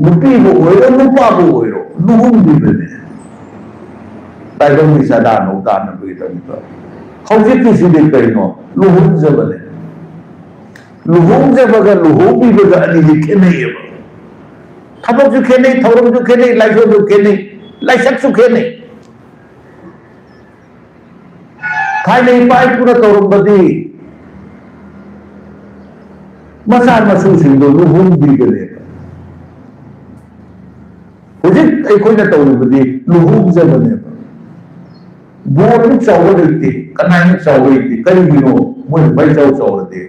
ꯅꯨꯄꯤꯕꯨ ꯑꯣꯏꯔꯣ, ꯅꯨꯄꯥꯕꯨ ꯑꯣꯏꯔꯣ, ꯂꯨꯍꯣꯡꯕꯤꯕꯅꯦ꯫ ꯇꯥꯏꯕꯪꯒꯤ ꯆꯥꯗꯥ ꯅꯧꯗꯥꯅꯕꯒꯤꯗꯃꯛꯇ꯫ ꯍꯧꯖꯤꯛꯀꯤꯁꯤꯗꯤ ꯀꯩꯅꯣ? ꯂꯨꯍꯣꯡꯖꯕꯅꯦ꯫ ꯂꯨꯍꯣꯡꯖꯕꯒ ꯂꯨꯍꯣꯡꯕꯤꯕꯒ ꯑꯅꯤꯁꯤ ꯈꯦꯠꯅꯩꯌꯦꯕ꯫ ꯊꯕꯛꯁꯨ ꯈꯦꯠꯅꯩ, ꯊꯧꯔꯝꯁꯨ ꯈꯦꯠꯅꯩ, ꯂꯥꯏꯁꯣꯟꯁꯨ ꯈꯦꯠꯅꯩ, ꯂꯥꯏꯁꯛꯁꯨ ꯈꯦꯠꯅꯩ꯫ ꯊꯥꯏꯅ ꯏꯄꯥ ꯏꯄꯨꯅ ꯇꯧꯔꯝꯕꯗꯤ ꯃꯆꯥ ꯃꯁꯨꯁꯤꯡꯗꯣ ꯂꯨꯍꯣꯡꯕꯤꯕꯅꯦꯕ꯫ ꯍꯧꯖꯤꯛ ꯑꯩꯈꯣꯏꯅ ꯇꯧꯔꯤꯕꯗꯤ ꯂꯨꯍꯣꯡꯖꯕꯅꯦꯕ꯫ ꯕꯣꯔꯃꯨꯛ ꯆꯥꯎꯕ ꯂꯩꯇꯦ, ꯀꯅꯥꯃꯨꯛ ꯆꯥꯎꯕ ꯂꯩꯇꯦ꯫ ꯀꯔꯤꯒꯤꯅꯣ? ꯃꯣꯏꯅ ꯃꯩ ꯆꯥꯎ ꯆꯥꯎꯔꯗꯤ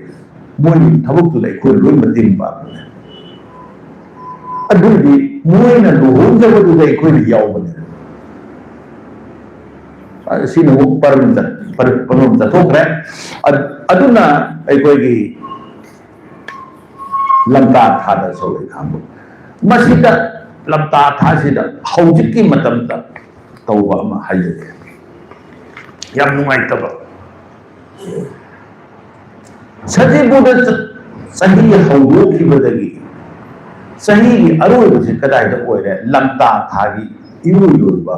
ꯃꯣꯏꯒꯤ ꯊꯕꯛꯇꯨꯗ ꯑꯩꯈꯣꯏꯅ ꯂꯣꯏ ꯃꯇꯦꯡ ꯄꯥꯡꯕꯅꯦ꯫ ꯑꯗꯨꯗꯤ ꯃꯣꯏꯅ ꯂꯨꯍꯣꯡꯖꯕꯗꯨꯗ ꯑꯩꯈꯣꯏꯅ ꯌꯥꯎꯕꯅꯦ꯫ ꯑ, ꯁꯤꯅ ꯑꯃꯨꯛ ꯄꯔꯝ ꯆꯠ-, ꯄꯔ-, ꯄꯔꯝ ꯆꯠꯊꯣꯛꯈ꯭ꯔꯦ꯫ ꯑ-, ꯑꯗꯨꯅ ꯑꯩꯈꯣꯏꯒꯤ ꯂꯝꯇꯥ ꯊꯥꯗ ꯁꯧꯒꯩ ꯈꯥꯡꯕ꯫ ꯃꯁꯤꯗ ꯂꯝꯇꯥ ꯊꯥꯁꯤꯗ ꯍꯧꯖꯤꯛꯀꯤ ꯃꯇꯝꯗ ꯇꯧꯕ ꯑꯃ ꯍꯥꯏꯖꯒꯦ꯫ ꯌꯥꯝ ꯅꯨꯡꯉꯥꯏꯇꯕ꯫ ꯁꯖꯤꯕꯨꯗ ꯆ-, ꯆꯍꯤ ꯍꯧꯗꯣꯛꯈꯤꯕꯗꯒꯤ ꯆꯍꯤꯒꯤ ꯑꯔꯣꯏꯕꯁꯤ ꯀꯗꯥꯏꯗ ꯑꯣꯏꯔꯦ? ꯂꯝꯇꯥ ꯊꯥꯒꯤ ꯏꯔꯣꯏ ꯂꯣꯏꯕ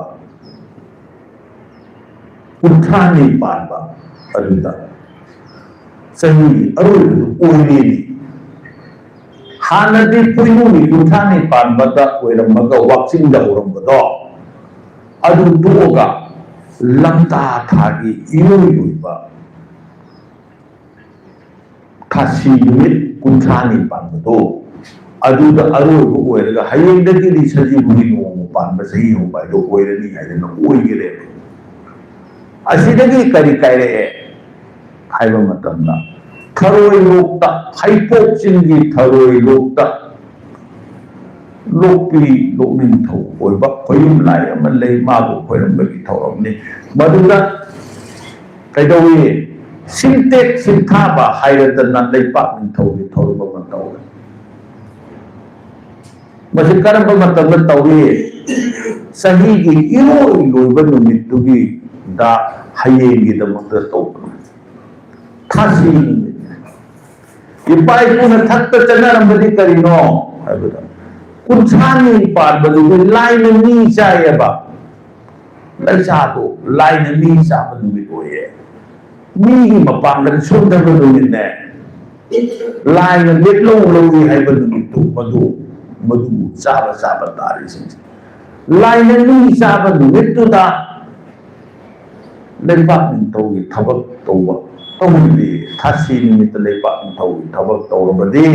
ꯀꯨꯟꯊ꯭ꯔꯥꯅꯤ ꯄꯥꯟꯕ ꯑꯗꯨꯗ ꯆꯍꯤꯒꯤ ꯑꯔꯣꯏꯕꯗꯨ ꯑꯣꯏꯔꯦꯅꯦ꯫ ꯍꯥꯟꯅꯗꯤ ꯄꯣꯏꯅꯨꯒꯤ ꯀꯨꯟꯊ꯭ꯔꯥꯅꯤ ꯄꯥꯟꯕꯗ ꯑꯣꯏꯔꯝꯃꯒ ꯋꯥꯛꯆꯤꯡꯗ ꯍꯧꯔꯝꯕꯗꯣ, ꯑꯗꯨ ꯇꯣꯛꯑꯒ ꯂꯝꯇꯥ ꯊꯥꯒꯤ ꯏꯔꯣꯏ ꯂꯣꯏꯕ ꯊꯥꯁꯤ ꯅꯨꯃꯤꯠ ꯀꯨꯟꯊ꯭ꯔꯥꯅꯤ ꯄꯥꯟꯕꯗꯣ, ꯑꯗꯨꯗ ꯑꯔꯣꯏꯕ ꯑꯣꯏꯔꯒ ꯍꯌꯦꯡꯗꯒꯤꯗꯤ ꯁꯖꯤꯕꯨꯒꯤ ꯅꯣꯡꯃ ꯄꯥꯟꯕ ꯆꯍꯤ ꯍꯧꯕ ꯍꯥꯏꯗꯣ ꯑꯣꯏꯔꯅꯤ ꯍꯥꯏꯗꯅ ꯑꯣꯏꯈꯔꯦꯕ꯫ ꯑꯁꯤꯗꯒꯤ ꯀꯔꯤ ꯀꯥꯏꯔꯛꯑꯦ ꯍꯥꯏꯕ ꯃꯇꯝꯗ, ꯊꯔꯣꯏ ꯂꯣꯛꯇ, ꯍꯩꯄꯣꯛ ꯆꯤꯡꯒꯤ ꯊꯔꯣꯏ ꯂꯣꯛꯇ ꯂꯣꯛꯄꯤ ꯂꯣꯛꯅꯤꯡꯊꯧ ꯑꯣꯏꯕ ꯈꯣꯌꯨꯝ ꯂꯥꯏ ꯑꯃ ꯂꯩ, ꯃꯥꯕꯨ ꯈꯣꯏꯔꯝꯕꯒꯤ ꯊꯧꯔꯝꯅꯤ꯫ ꯃꯗꯨꯗ ꯀꯩꯗꯧꯏ? ꯁꯤꯡꯇꯦꯛ ꯁꯤꯡꯊꯥꯕ ꯍꯥꯏꯔꯗꯅ ꯂꯩꯄꯥꯛ ꯅꯤꯡꯊꯧꯒꯤ ꯊꯧꯔꯝ ꯑꯃ ꯇꯧꯏ꯫ ꯃꯁꯤ ꯀꯔꯝꯕ ꯃꯇꯝꯗ ꯇꯧꯏ? ꯆꯍꯤꯒꯤ ꯏꯔꯣꯏ ꯂꯣꯏꯕ ꯅꯨꯃꯤꯠꯇꯨꯒꯤ ꯗ ꯍꯌꯦꯡꯒꯤꯗꯃꯛꯇ ꯇꯧꯕꯅꯤ꯫ ꯊꯥꯁꯤ ꯅꯨꯃꯤꯠ꯫ ꯏꯄꯥ ꯏꯄꯨꯅ ꯊꯛꯇ ꯆꯠꯅꯔꯝꯕꯗꯤ ꯀꯔꯤꯅꯣ ꯍꯥꯏꯕꯗ, ꯀꯨꯟꯊ꯭ꯔꯥꯅꯤ ꯄꯥꯟꯕꯗꯨꯕꯨ ꯂꯥꯏꯅ ꯃꯤ ꯆꯥꯏꯌꯦꯕ꯫ ꯂꯩꯁꯥꯗꯣ ꯂꯥꯏꯅ ꯃꯤ ꯆꯥꯕ ꯅꯨꯃꯤꯠ ꯑꯣꯏꯌꯦ꯫ ꯃꯤꯒꯤ ꯃꯄꯥꯡꯒꯜ ꯁꯣꯟꯊꯕ ꯅꯨꯃꯤꯠꯅꯦ꯫ ꯂꯥꯏꯅ ꯃꯤꯠꯂꯧ ꯂꯧꯏ ꯍꯥꯏꯕ ꯅꯨꯃꯤꯠꯇꯨ ꯃꯗꯨ, ꯃꯗꯨꯕꯨ ꯆꯥꯕ ꯆꯥꯕ ꯇꯥꯔꯤꯁꯤꯡꯁꯦ꯫ ꯂꯥꯏꯅ ꯃꯤ ꯆꯥꯕ ꯅꯨꯃꯤꯠꯇꯨꯗ ꯂꯩꯄꯥꯛ ꯅꯤꯡꯊꯧꯒꯤ ꯊꯕꯛ ꯇꯧꯕ ꯇꯧꯔꯕꯗꯤ, ꯊꯥꯁꯤ ꯅꯨꯃꯤꯠꯇ ꯂꯩꯄꯥꯛ ꯅꯤꯡꯊꯧꯒꯤ ꯊꯕꯛ ꯇꯧꯔꯕꯗꯤ,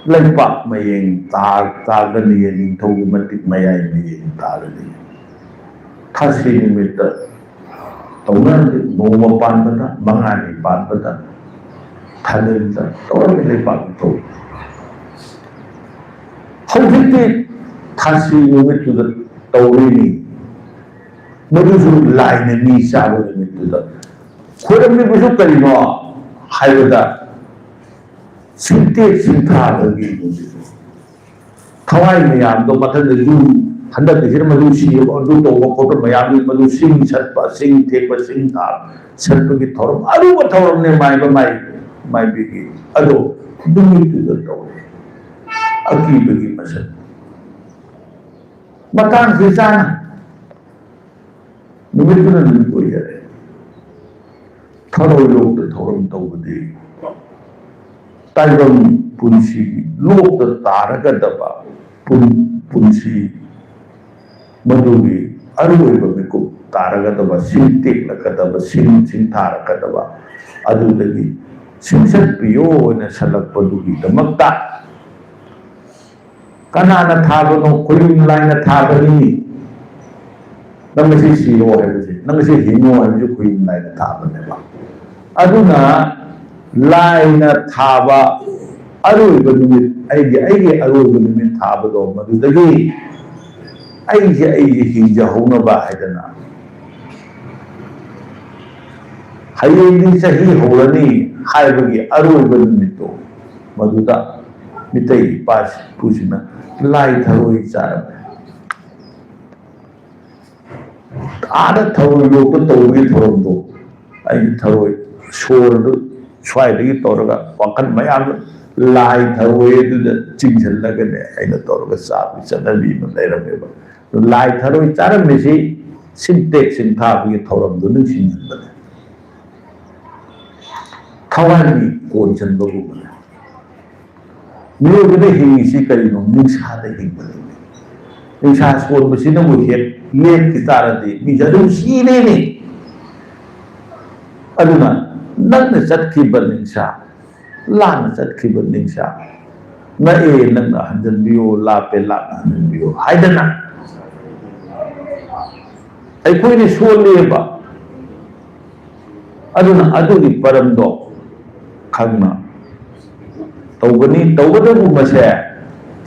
ꯂꯩꯄꯥꯛ ꯃꯌꯦꯡ ꯇꯥ-, ꯇꯥꯒꯅꯤ, ꯅꯤꯡꯊꯧꯒꯤ ꯃꯇꯤꯛ ꯃꯌꯥꯏ ꯃꯌꯦꯡ ꯇꯥꯒꯅꯤ꯫ ꯊꯥꯁꯤ ꯅꯨꯃꯤꯠꯇ ꯇꯧꯅꯔꯗꯤ ꯅꯣꯡꯃ ꯄꯥꯟꯕꯗ, ꯃꯉꯥꯅꯤ ꯄꯥꯟꯕꯗ, ꯊꯥꯅꯤꯜꯗ ꯇꯧꯔꯝꯃꯤ ꯂꯩꯄꯥꯛ ꯅꯤꯡꯊꯧ꯫ ꯍꯧꯖꯤꯛꯇꯤ ꯊꯥꯁꯤ ꯅꯨꯃꯤꯠꯇꯨꯗ ꯇꯧꯔꯤꯅꯤ꯫ ꯃꯗꯨꯁꯨ ꯂꯥꯏꯅ ꯃꯤ ꯆꯥꯕ ꯅꯨꯃꯤꯠꯇꯨꯗ꯫ ꯈꯣꯏꯔꯝꯂꯤꯕꯁꯨ ꯀꯔꯤꯅꯣ ꯍꯥꯏꯕꯗ, ꯁꯤꯡꯇꯦꯛ ꯁꯤꯡꯊꯥꯕꯒꯤ ꯅꯨꯃꯤꯠ꯫ ꯊꯋꯥꯏ ꯃꯌꯥꯝꯗꯣ ꯃꯊꯪꯗꯁꯨ ꯍꯟꯗꯛꯀꯤꯁꯤꯅ ꯃꯗꯨ ꯁꯤꯕ, ꯑꯗꯨ ꯇꯧꯕ ꯈꯣꯠꯄ ꯃꯌꯥꯝꯗꯨ, ꯃꯗꯨ ꯁꯤꯡ ꯁꯠꯄ, ꯁꯤꯡ ꯊꯦꯛꯄ, ꯁꯤꯡ ꯊꯥꯕ, ꯁꯠꯄꯒꯤ ꯊꯧꯔꯝ, ꯑꯔꯨꯕ ꯊꯧꯔꯝꯅꯦ ꯃꯥꯏꯕ ꯃꯥꯏ-, ꯃꯥꯏꯕꯤꯒꯤ꯫ ꯑꯗꯣ ꯅꯨꯃꯤꯠꯇꯨꯗ ꯇꯧꯔꯦ꯫ ꯑꯀꯤꯕꯒꯤ ꯃꯁꯛ꯫ ꯃꯇꯥꯡꯁꯤ ꯆꯥꯅ ꯅꯨꯃꯤꯠꯇꯨꯅ ꯅꯨꯃꯤꯠ ꯑꯣꯏꯖꯔꯦ꯫ ꯊꯔꯣꯏ ꯂꯣꯛꯇ ꯊꯧꯔꯝ ꯇꯧꯕꯗꯤ ꯇꯥꯏꯕꯪ ꯄꯨꯟꯁꯤꯒꯤ ꯂꯣꯛꯇ ꯇꯥꯔꯒꯗꯕ ꯄꯨꯟ-, ꯄꯨꯟꯁꯤ ꯃꯗꯨꯒꯤ ꯑꯔꯣꯏꯕ ꯃꯤꯀꯨꯞ ꯇꯥꯔꯒꯗꯕ, ꯁꯤꯡ ꯇꯦꯛꯂꯛꯀꯗꯕ, ꯁꯤꯡ ꯁꯤꯡꯊꯥꯔꯛꯀꯗꯕ, ꯑꯗꯨꯗꯒꯤ ꯁꯤꯡꯁꯠꯄꯤꯌꯣꯅ ꯁꯜꯂꯛꯄꯗꯨꯒꯤꯗꯃꯛꯇ ꯀꯅꯥꯅ ꯊꯥꯕꯅꯣ? ꯈꯣꯌꯨꯝ ꯂꯥꯏꯅ ꯊꯥꯕꯅꯤ꯫ ꯅꯪ ꯉꯁꯤ ꯁꯤꯔꯣ ꯍꯥꯏꯕꯁꯦ, ꯅꯪ ꯉꯁꯤ ꯍꯤꯡꯉꯣ ꯍꯥꯏꯕꯁꯦ ꯈꯣꯌꯨꯝ ꯂꯥꯏꯅ ꯊꯥꯕꯅꯦꯕ꯫ ꯑꯗꯨꯅ ꯂꯥꯏꯅ ꯊꯥꯕ ꯑꯔꯣꯏꯕ ꯅꯨꯃꯤꯠ, ꯑꯩꯒꯤ, ꯑꯩꯒꯤ ꯑꯔꯣꯏꯕ ꯅꯨꯃꯤꯠ ꯊꯥꯕꯗꯣ, ꯃꯗꯨꯗꯒꯤ ꯑꯩꯁꯦ, ꯑꯩꯁꯦ ꯍꯤꯡꯖꯍꯧꯅꯕ ꯍꯥꯏꯗꯅ, ꯍꯌꯦꯡꯗꯤ ꯆꯍꯤ ꯍꯧꯔꯅꯤ ꯍꯥꯏꯕꯒꯤ ꯑꯔꯣꯏꯕ ꯅꯨꯃꯤꯠꯇꯣ, ꯃꯗꯨꯗ ꯃꯤꯇꯩ ꯏꯄꯥ ꯏꯄꯨꯁꯤꯡꯅ ꯂꯥꯏ ꯊꯔꯣꯏ ꯆꯥꯔꯝꯃꯦ꯫ ꯑꯥꯗ ꯊꯔꯣꯏ ꯂꯣꯛꯄ ꯇꯧꯕꯒꯤ ꯊꯧꯔꯝꯗꯣ, ꯑꯩꯒꯤ ꯊꯔꯣꯏ ꯁꯣꯔꯗꯨ ꯁ꯭ꯋꯥꯏꯗꯒꯤ ꯇꯧꯔꯒ ꯋꯥꯈꯜ ꯃꯌꯥꯝꯗꯨ ꯂꯥꯏ ꯊꯔꯣꯏ ꯑꯗꯨꯗ ꯆꯤꯡꯁꯤꯜꯂꯒꯅꯦ ꯑꯩꯅ ꯇꯧꯔꯒ ꯆꯥꯕꯒꯤ ꯆꯠꯅꯕꯤ ꯑꯃ ꯂꯩꯔꯝꯃꯦꯕ꯫ ꯂꯥꯏ ꯊꯔꯣꯏ ꯆꯥꯔꯝꯃꯤꯁꯤ ꯁꯤꯟꯇꯦꯛꯁꯤꯡ ꯊꯥꯕꯒꯤ ꯊꯧꯔꯝꯗꯨ ꯅꯤꯡꯁꯤꯡꯍꯟꯕꯅꯦ꯫ ꯊꯋꯥꯟꯒꯤ ꯀꯣꯟ ꯆꯟꯕꯒꯨꯝꯕꯅꯦ꯫ ꯃꯤꯑꯣꯏꯕꯅ ꯍꯤꯡꯉꯤꯁꯤ ꯀꯔꯤꯅꯣ? ꯅꯤꯡꯁꯥꯗ ꯍꯤꯡꯕꯅꯤ꯫ ꯅꯤꯡꯁꯥ ꯁꯣꯟꯕꯁꯤꯅꯕꯨ ꯍꯦꯛ ꯂꯦꯞꯈꯤ ꯇꯥꯔꯗꯤ ꯃꯤꯁꯦ ꯑꯗꯨꯝ ꯁꯤꯔꯦꯅꯦ꯫ ꯑꯗꯨꯅ ꯅꯪꯅ ꯆꯠꯈꯤꯕ ꯅꯤꯡꯁꯥ, ꯂꯥꯞꯅ ꯆꯠꯈꯤꯕ ꯅꯤꯡꯁꯥ, ꯅꯛꯑꯦ ꯅꯛꯅ ꯍꯟꯖꯟꯕꯤꯌꯨ, ꯂꯥꯞꯄꯦ ꯂꯥꯞꯅ ꯍꯟꯖꯟꯕꯤꯌꯨ ꯍꯥꯏꯗꯅ ꯑꯩꯈꯣꯏꯅ ꯁꯣꯜꯂꯦꯕ꯫ ꯑꯗꯨꯅ ꯑꯗꯨꯒꯤ ꯄꯔꯝꯗꯣ ꯈꯪꯅ ꯇꯧꯒꯅꯤ꯫ ꯇꯧꯒꯗꯕ ꯃꯁꯦ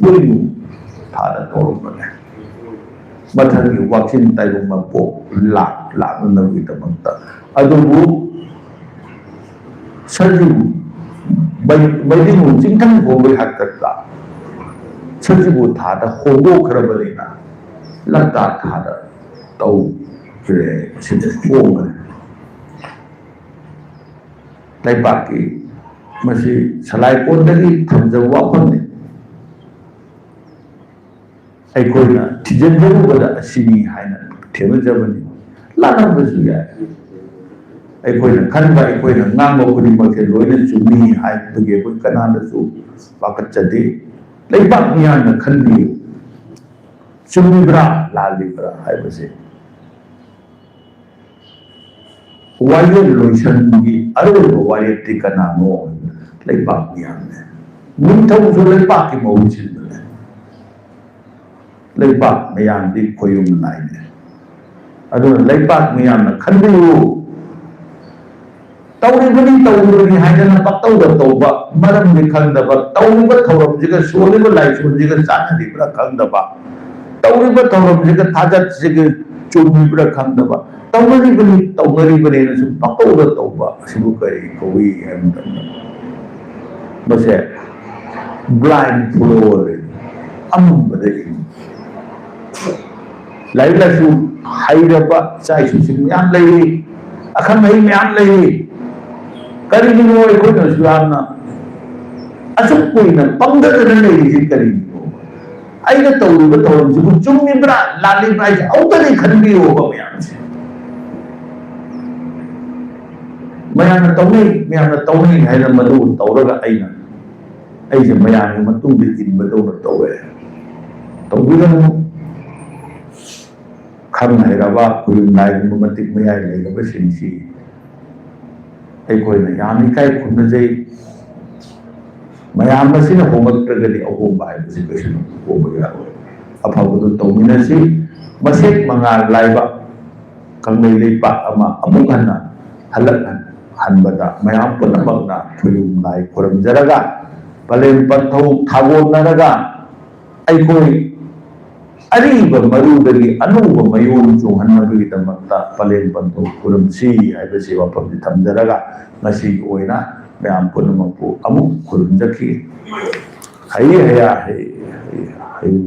ꯄꯣꯏꯅꯨ ꯊꯥꯗ ꯇꯧꯔꯝꯕꯅꯦ꯫ ꯃꯊꯪꯒꯤ ꯋꯥꯛꯆꯤꯟ ꯇꯥꯏꯕꯪ ꯃꯄꯣꯛ ꯂꯥꯛ ꯂꯥꯛꯅꯅꯕꯒꯤꯗꯃꯛꯇ꯫ ꯑꯗꯨꯕꯨ ꯁꯖꯤꯕꯨ ꯃꯩ-, ꯃꯩꯗꯤꯡꯉꯨ ꯆꯤꯡꯊꯪ ꯈꯣꯡꯕꯒꯤ ꯍꯥꯛꯇꯛꯇ ꯁꯖꯤꯕꯨ ꯊꯥꯗ ꯍꯣꯡꯗꯣꯛꯈ꯭ꯔꯕꯅꯤꯅ ꯂꯝꯇꯥ ꯊꯥꯗ ꯇꯧꯈ꯭ꯔꯦ꯫ ꯁꯤꯗ ꯍꯣꯡꯈ꯭ꯔꯦ꯫ ꯂꯩꯕꯥꯛꯀꯤ ꯃꯁꯤ ꯁꯂꯥꯏꯀꯣꯟꯗꯒꯤ ꯊꯝꯖꯕ ꯋꯥꯐꯝꯅꯤ꯫ ꯑꯩꯈꯣꯏꯅ ꯊꯤꯖꯤꯟꯖꯔꯨꯕꯗ ꯑꯁꯤꯅꯤ ꯍꯥꯏꯅ ꯊꯦꯡꯅꯖꯕꯅꯤ꯫ ꯂꯥꯜꯂꯝꯕꯁꯨ ꯌꯥꯏ꯫ ꯑꯩꯈꯣꯏꯅ ꯈꯟꯕ, ꯑꯩꯈꯣꯏꯅ ꯉꯥꯡꯕ ꯈꯨꯗꯤꯡꯃꯛꯁꯦ ꯂꯣꯏꯅ ꯆꯨꯝꯃꯤ ꯍꯥꯏꯕꯒꯤ ꯑꯩꯈꯣꯏ ꯀꯅꯥꯗꯁꯨ ꯄꯥꯈꯠꯆꯗꯦ꯫ ꯂꯩꯕꯥꯛ ꯃꯤꯌꯥꯝꯅ ꯈꯟꯕꯤꯌꯨ, ꯆꯨꯝꯃꯤꯕ꯭ꯔꯥ ꯂꯥꯜꯂꯤꯕ꯭ꯔꯥ ꯍꯥꯏꯕꯁꯦ꯫ ꯋꯥꯌꯦꯜ ꯂꯣꯏꯁꯪꯒꯤ ꯑꯔꯣꯏꯕ ꯋꯥꯔꯦꯞꯇꯤ ꯀꯅꯥꯅꯣ? ꯂꯩꯕꯥꯛ ꯃꯤꯌꯥꯝꯅꯦ꯫ ꯅꯤꯡꯊꯧꯁꯨ ꯂꯩꯕꯥꯛꯀꯤ ꯃꯍꯨꯠ ꯁꯤꯟꯕꯅꯦ꯫ ꯂꯩꯕꯥꯛ ꯃꯤꯌꯥꯝꯗꯤ ꯈꯣꯌꯨꯝ ꯂꯥꯏꯅꯦ꯫ ꯑꯗꯨꯅ ꯂꯩꯕꯥꯛ ꯃꯤꯌꯥꯝꯅ ꯈꯟꯕꯤꯌꯨ꯫ ꯇꯧꯔꯤꯕꯅꯤ, ꯇꯧꯔꯤꯕꯅꯤ ꯍꯥꯏꯗꯅ ꯄꯛꯇꯧꯗ ꯇꯧꯕ, ꯃꯔꯝꯗꯤ ꯈꯪꯗꯕ, ꯇꯧꯔꯤꯕ ꯊꯧꯔꯝꯁꯤꯒ ꯁꯣꯜꯂꯤꯕ ꯂꯥꯏꯁꯣꯟꯁꯤꯒ ꯆꯥꯟꯅꯔꯤꯕ꯭ꯔꯥ ꯈꯪꯗꯕ, ꯇꯧꯔꯤꯕ ꯊꯧꯔꯝꯁꯤꯒ ꯊꯥꯖꯠꯁꯤꯒ ꯆꯨꯝꯃꯤꯕ꯭ꯔꯥ ꯈꯪꯗꯕ, ꯇꯧꯅꯔꯤꯕꯅꯤ, ꯇꯧꯅꯔꯤꯕꯅꯤꯅ ꯁꯨꯝ ꯄꯛꯇꯧꯗ ꯇꯧꯕ ꯑꯁꯤꯕꯨ ꯀꯔꯤ ꯀꯧꯏ ꯍꯥꯏꯕ ꯃꯇꯝꯗ, ꯃꯁꯦ blind follower, ꯑꯃꯝꯕꯗ ꯏꯟꯕ꯫ ꯂꯥꯏꯔꯤꯛ ꯂꯥꯏꯁꯨ ꯍꯩꯔꯕ ꯏꯆꯥ ꯏꯁꯨꯁꯤꯡ ꯃꯌꯥꯝ ꯂꯩꯔꯤ, ꯑꯈꯪ ꯑꯍꯩ ꯃꯌꯥꯝ ꯂꯩꯔꯤ꯫ ꯀꯔꯤꯒꯤꯅꯣ ꯑꯩꯈꯣꯏꯅꯁꯨ ꯌꯥꯝꯅ ꯑꯁꯨꯛ ꯀꯨꯏꯅ ꯄꯪꯗꯗꯅ ꯂꯩꯔꯤꯁꯤ ꯀꯔꯤꯒꯤꯅꯣ? ꯑꯩꯅ ꯇꯧꯔꯤꯕ ꯊꯧꯔꯝꯁꯤꯕꯨ ꯆꯨꯝꯃꯤꯕ꯭ꯔꯥ, ꯂꯥꯜꯂꯤꯕ꯭ꯔꯥ ꯍꯥꯏꯁꯦ ꯑꯃꯨꯛꯇꯗꯤ ꯈꯟꯕꯤꯌꯣꯕ ꯃꯌꯥꯝꯁꯦ꯫ ꯃꯌꯥꯝꯅ ꯇꯧꯅꯩ, ꯃꯌꯥꯝꯅ ꯇꯧꯅꯩ ꯍꯥꯏꯅ ꯃꯗꯨ ꯇꯧꯔꯒ ꯑꯩꯅ, ꯑꯩꯁꯦ ꯃꯌꯥꯝꯒꯤ ꯃꯇꯨꯡꯗ ꯏꯟꯕꯗꯧꯅ ꯇꯧꯋꯦ꯫ ꯇꯧꯕꯤꯒꯅꯨ꯫ ꯈꯪ ꯍꯩꯔꯕ ꯈꯨꯌꯨꯝ ꯂꯥꯏꯒꯨꯝꯕ ꯃꯇꯤꯛ ꯃꯌꯥꯏ ꯂꯩꯔꯕꯁꯤꯡꯁꯤ ꯑꯩꯈꯣꯏꯅ ꯌꯥꯝ ꯏꯀꯥꯏ ꯈꯨꯝꯅꯖꯩ꯫ ꯃꯌꯥꯝ ꯑꯁꯤꯅ ꯍꯣꯡꯂꯛꯇ꯭ꯔꯒꯗꯤ ꯑꯍꯣꯡꯕ ꯍꯥꯏꯕꯁꯤ ꯀꯩꯁꯨ ꯍꯣꯡꯕ ꯌꯥꯔꯣꯏ꯫ ꯑꯐꯕꯗꯨ ꯇꯧꯃꯤꯟꯅꯁꯤ꯫ ꯃꯁꯦꯛ ꯃꯉꯥꯜ ꯂꯥꯏꯕ ꯀꯪꯂꯩ ꯂꯩꯄꯥꯛ ꯑꯃ ꯑꯃꯨꯛ ꯍꯟꯅ ꯍꯜꯂꯛꯍꯟꯕꯗ ꯃꯌꯥꯝ ꯄꯨꯝꯅꯃꯛꯅ ꯈꯨꯌꯨꯝ ꯂꯥꯏ ꯈꯨꯔꯨꯝꯖꯔꯒ, ꯄꯂꯦꯝ ꯄꯟꯊꯧ ꯊꯥꯒꯣꯟꯅꯔꯒ, ꯑꯩꯈꯣꯏ ꯑꯔꯤꯕ ꯃꯔꯨꯗꯒꯤ ꯑꯅꯧꯕ ꯃꯌꯣꯟ ꯆꯣꯡꯍꯟꯅꯕꯒꯤꯗꯃꯛꯇ ꯄꯂꯦꯝ ꯄꯟꯊꯧ ꯈꯨꯔꯨꯝꯁꯤ ꯍꯥꯏꯕꯁꯤ ꯋꯥꯐꯝꯁꯤ ꯊꯝꯖꯔꯒ, ꯉꯁꯤꯒꯤ ꯑꯣꯏꯅ ꯃꯌꯥꯝ ꯄꯨꯝꯅꯃꯛꯄꯨ ꯑꯃꯨꯛ ꯈꯨꯔꯨꯝꯖꯈꯤ꯫ ꯍꯩ ꯍꯌꯥ ꯍꯩ, ꯍꯩ, ꯍꯩ꯫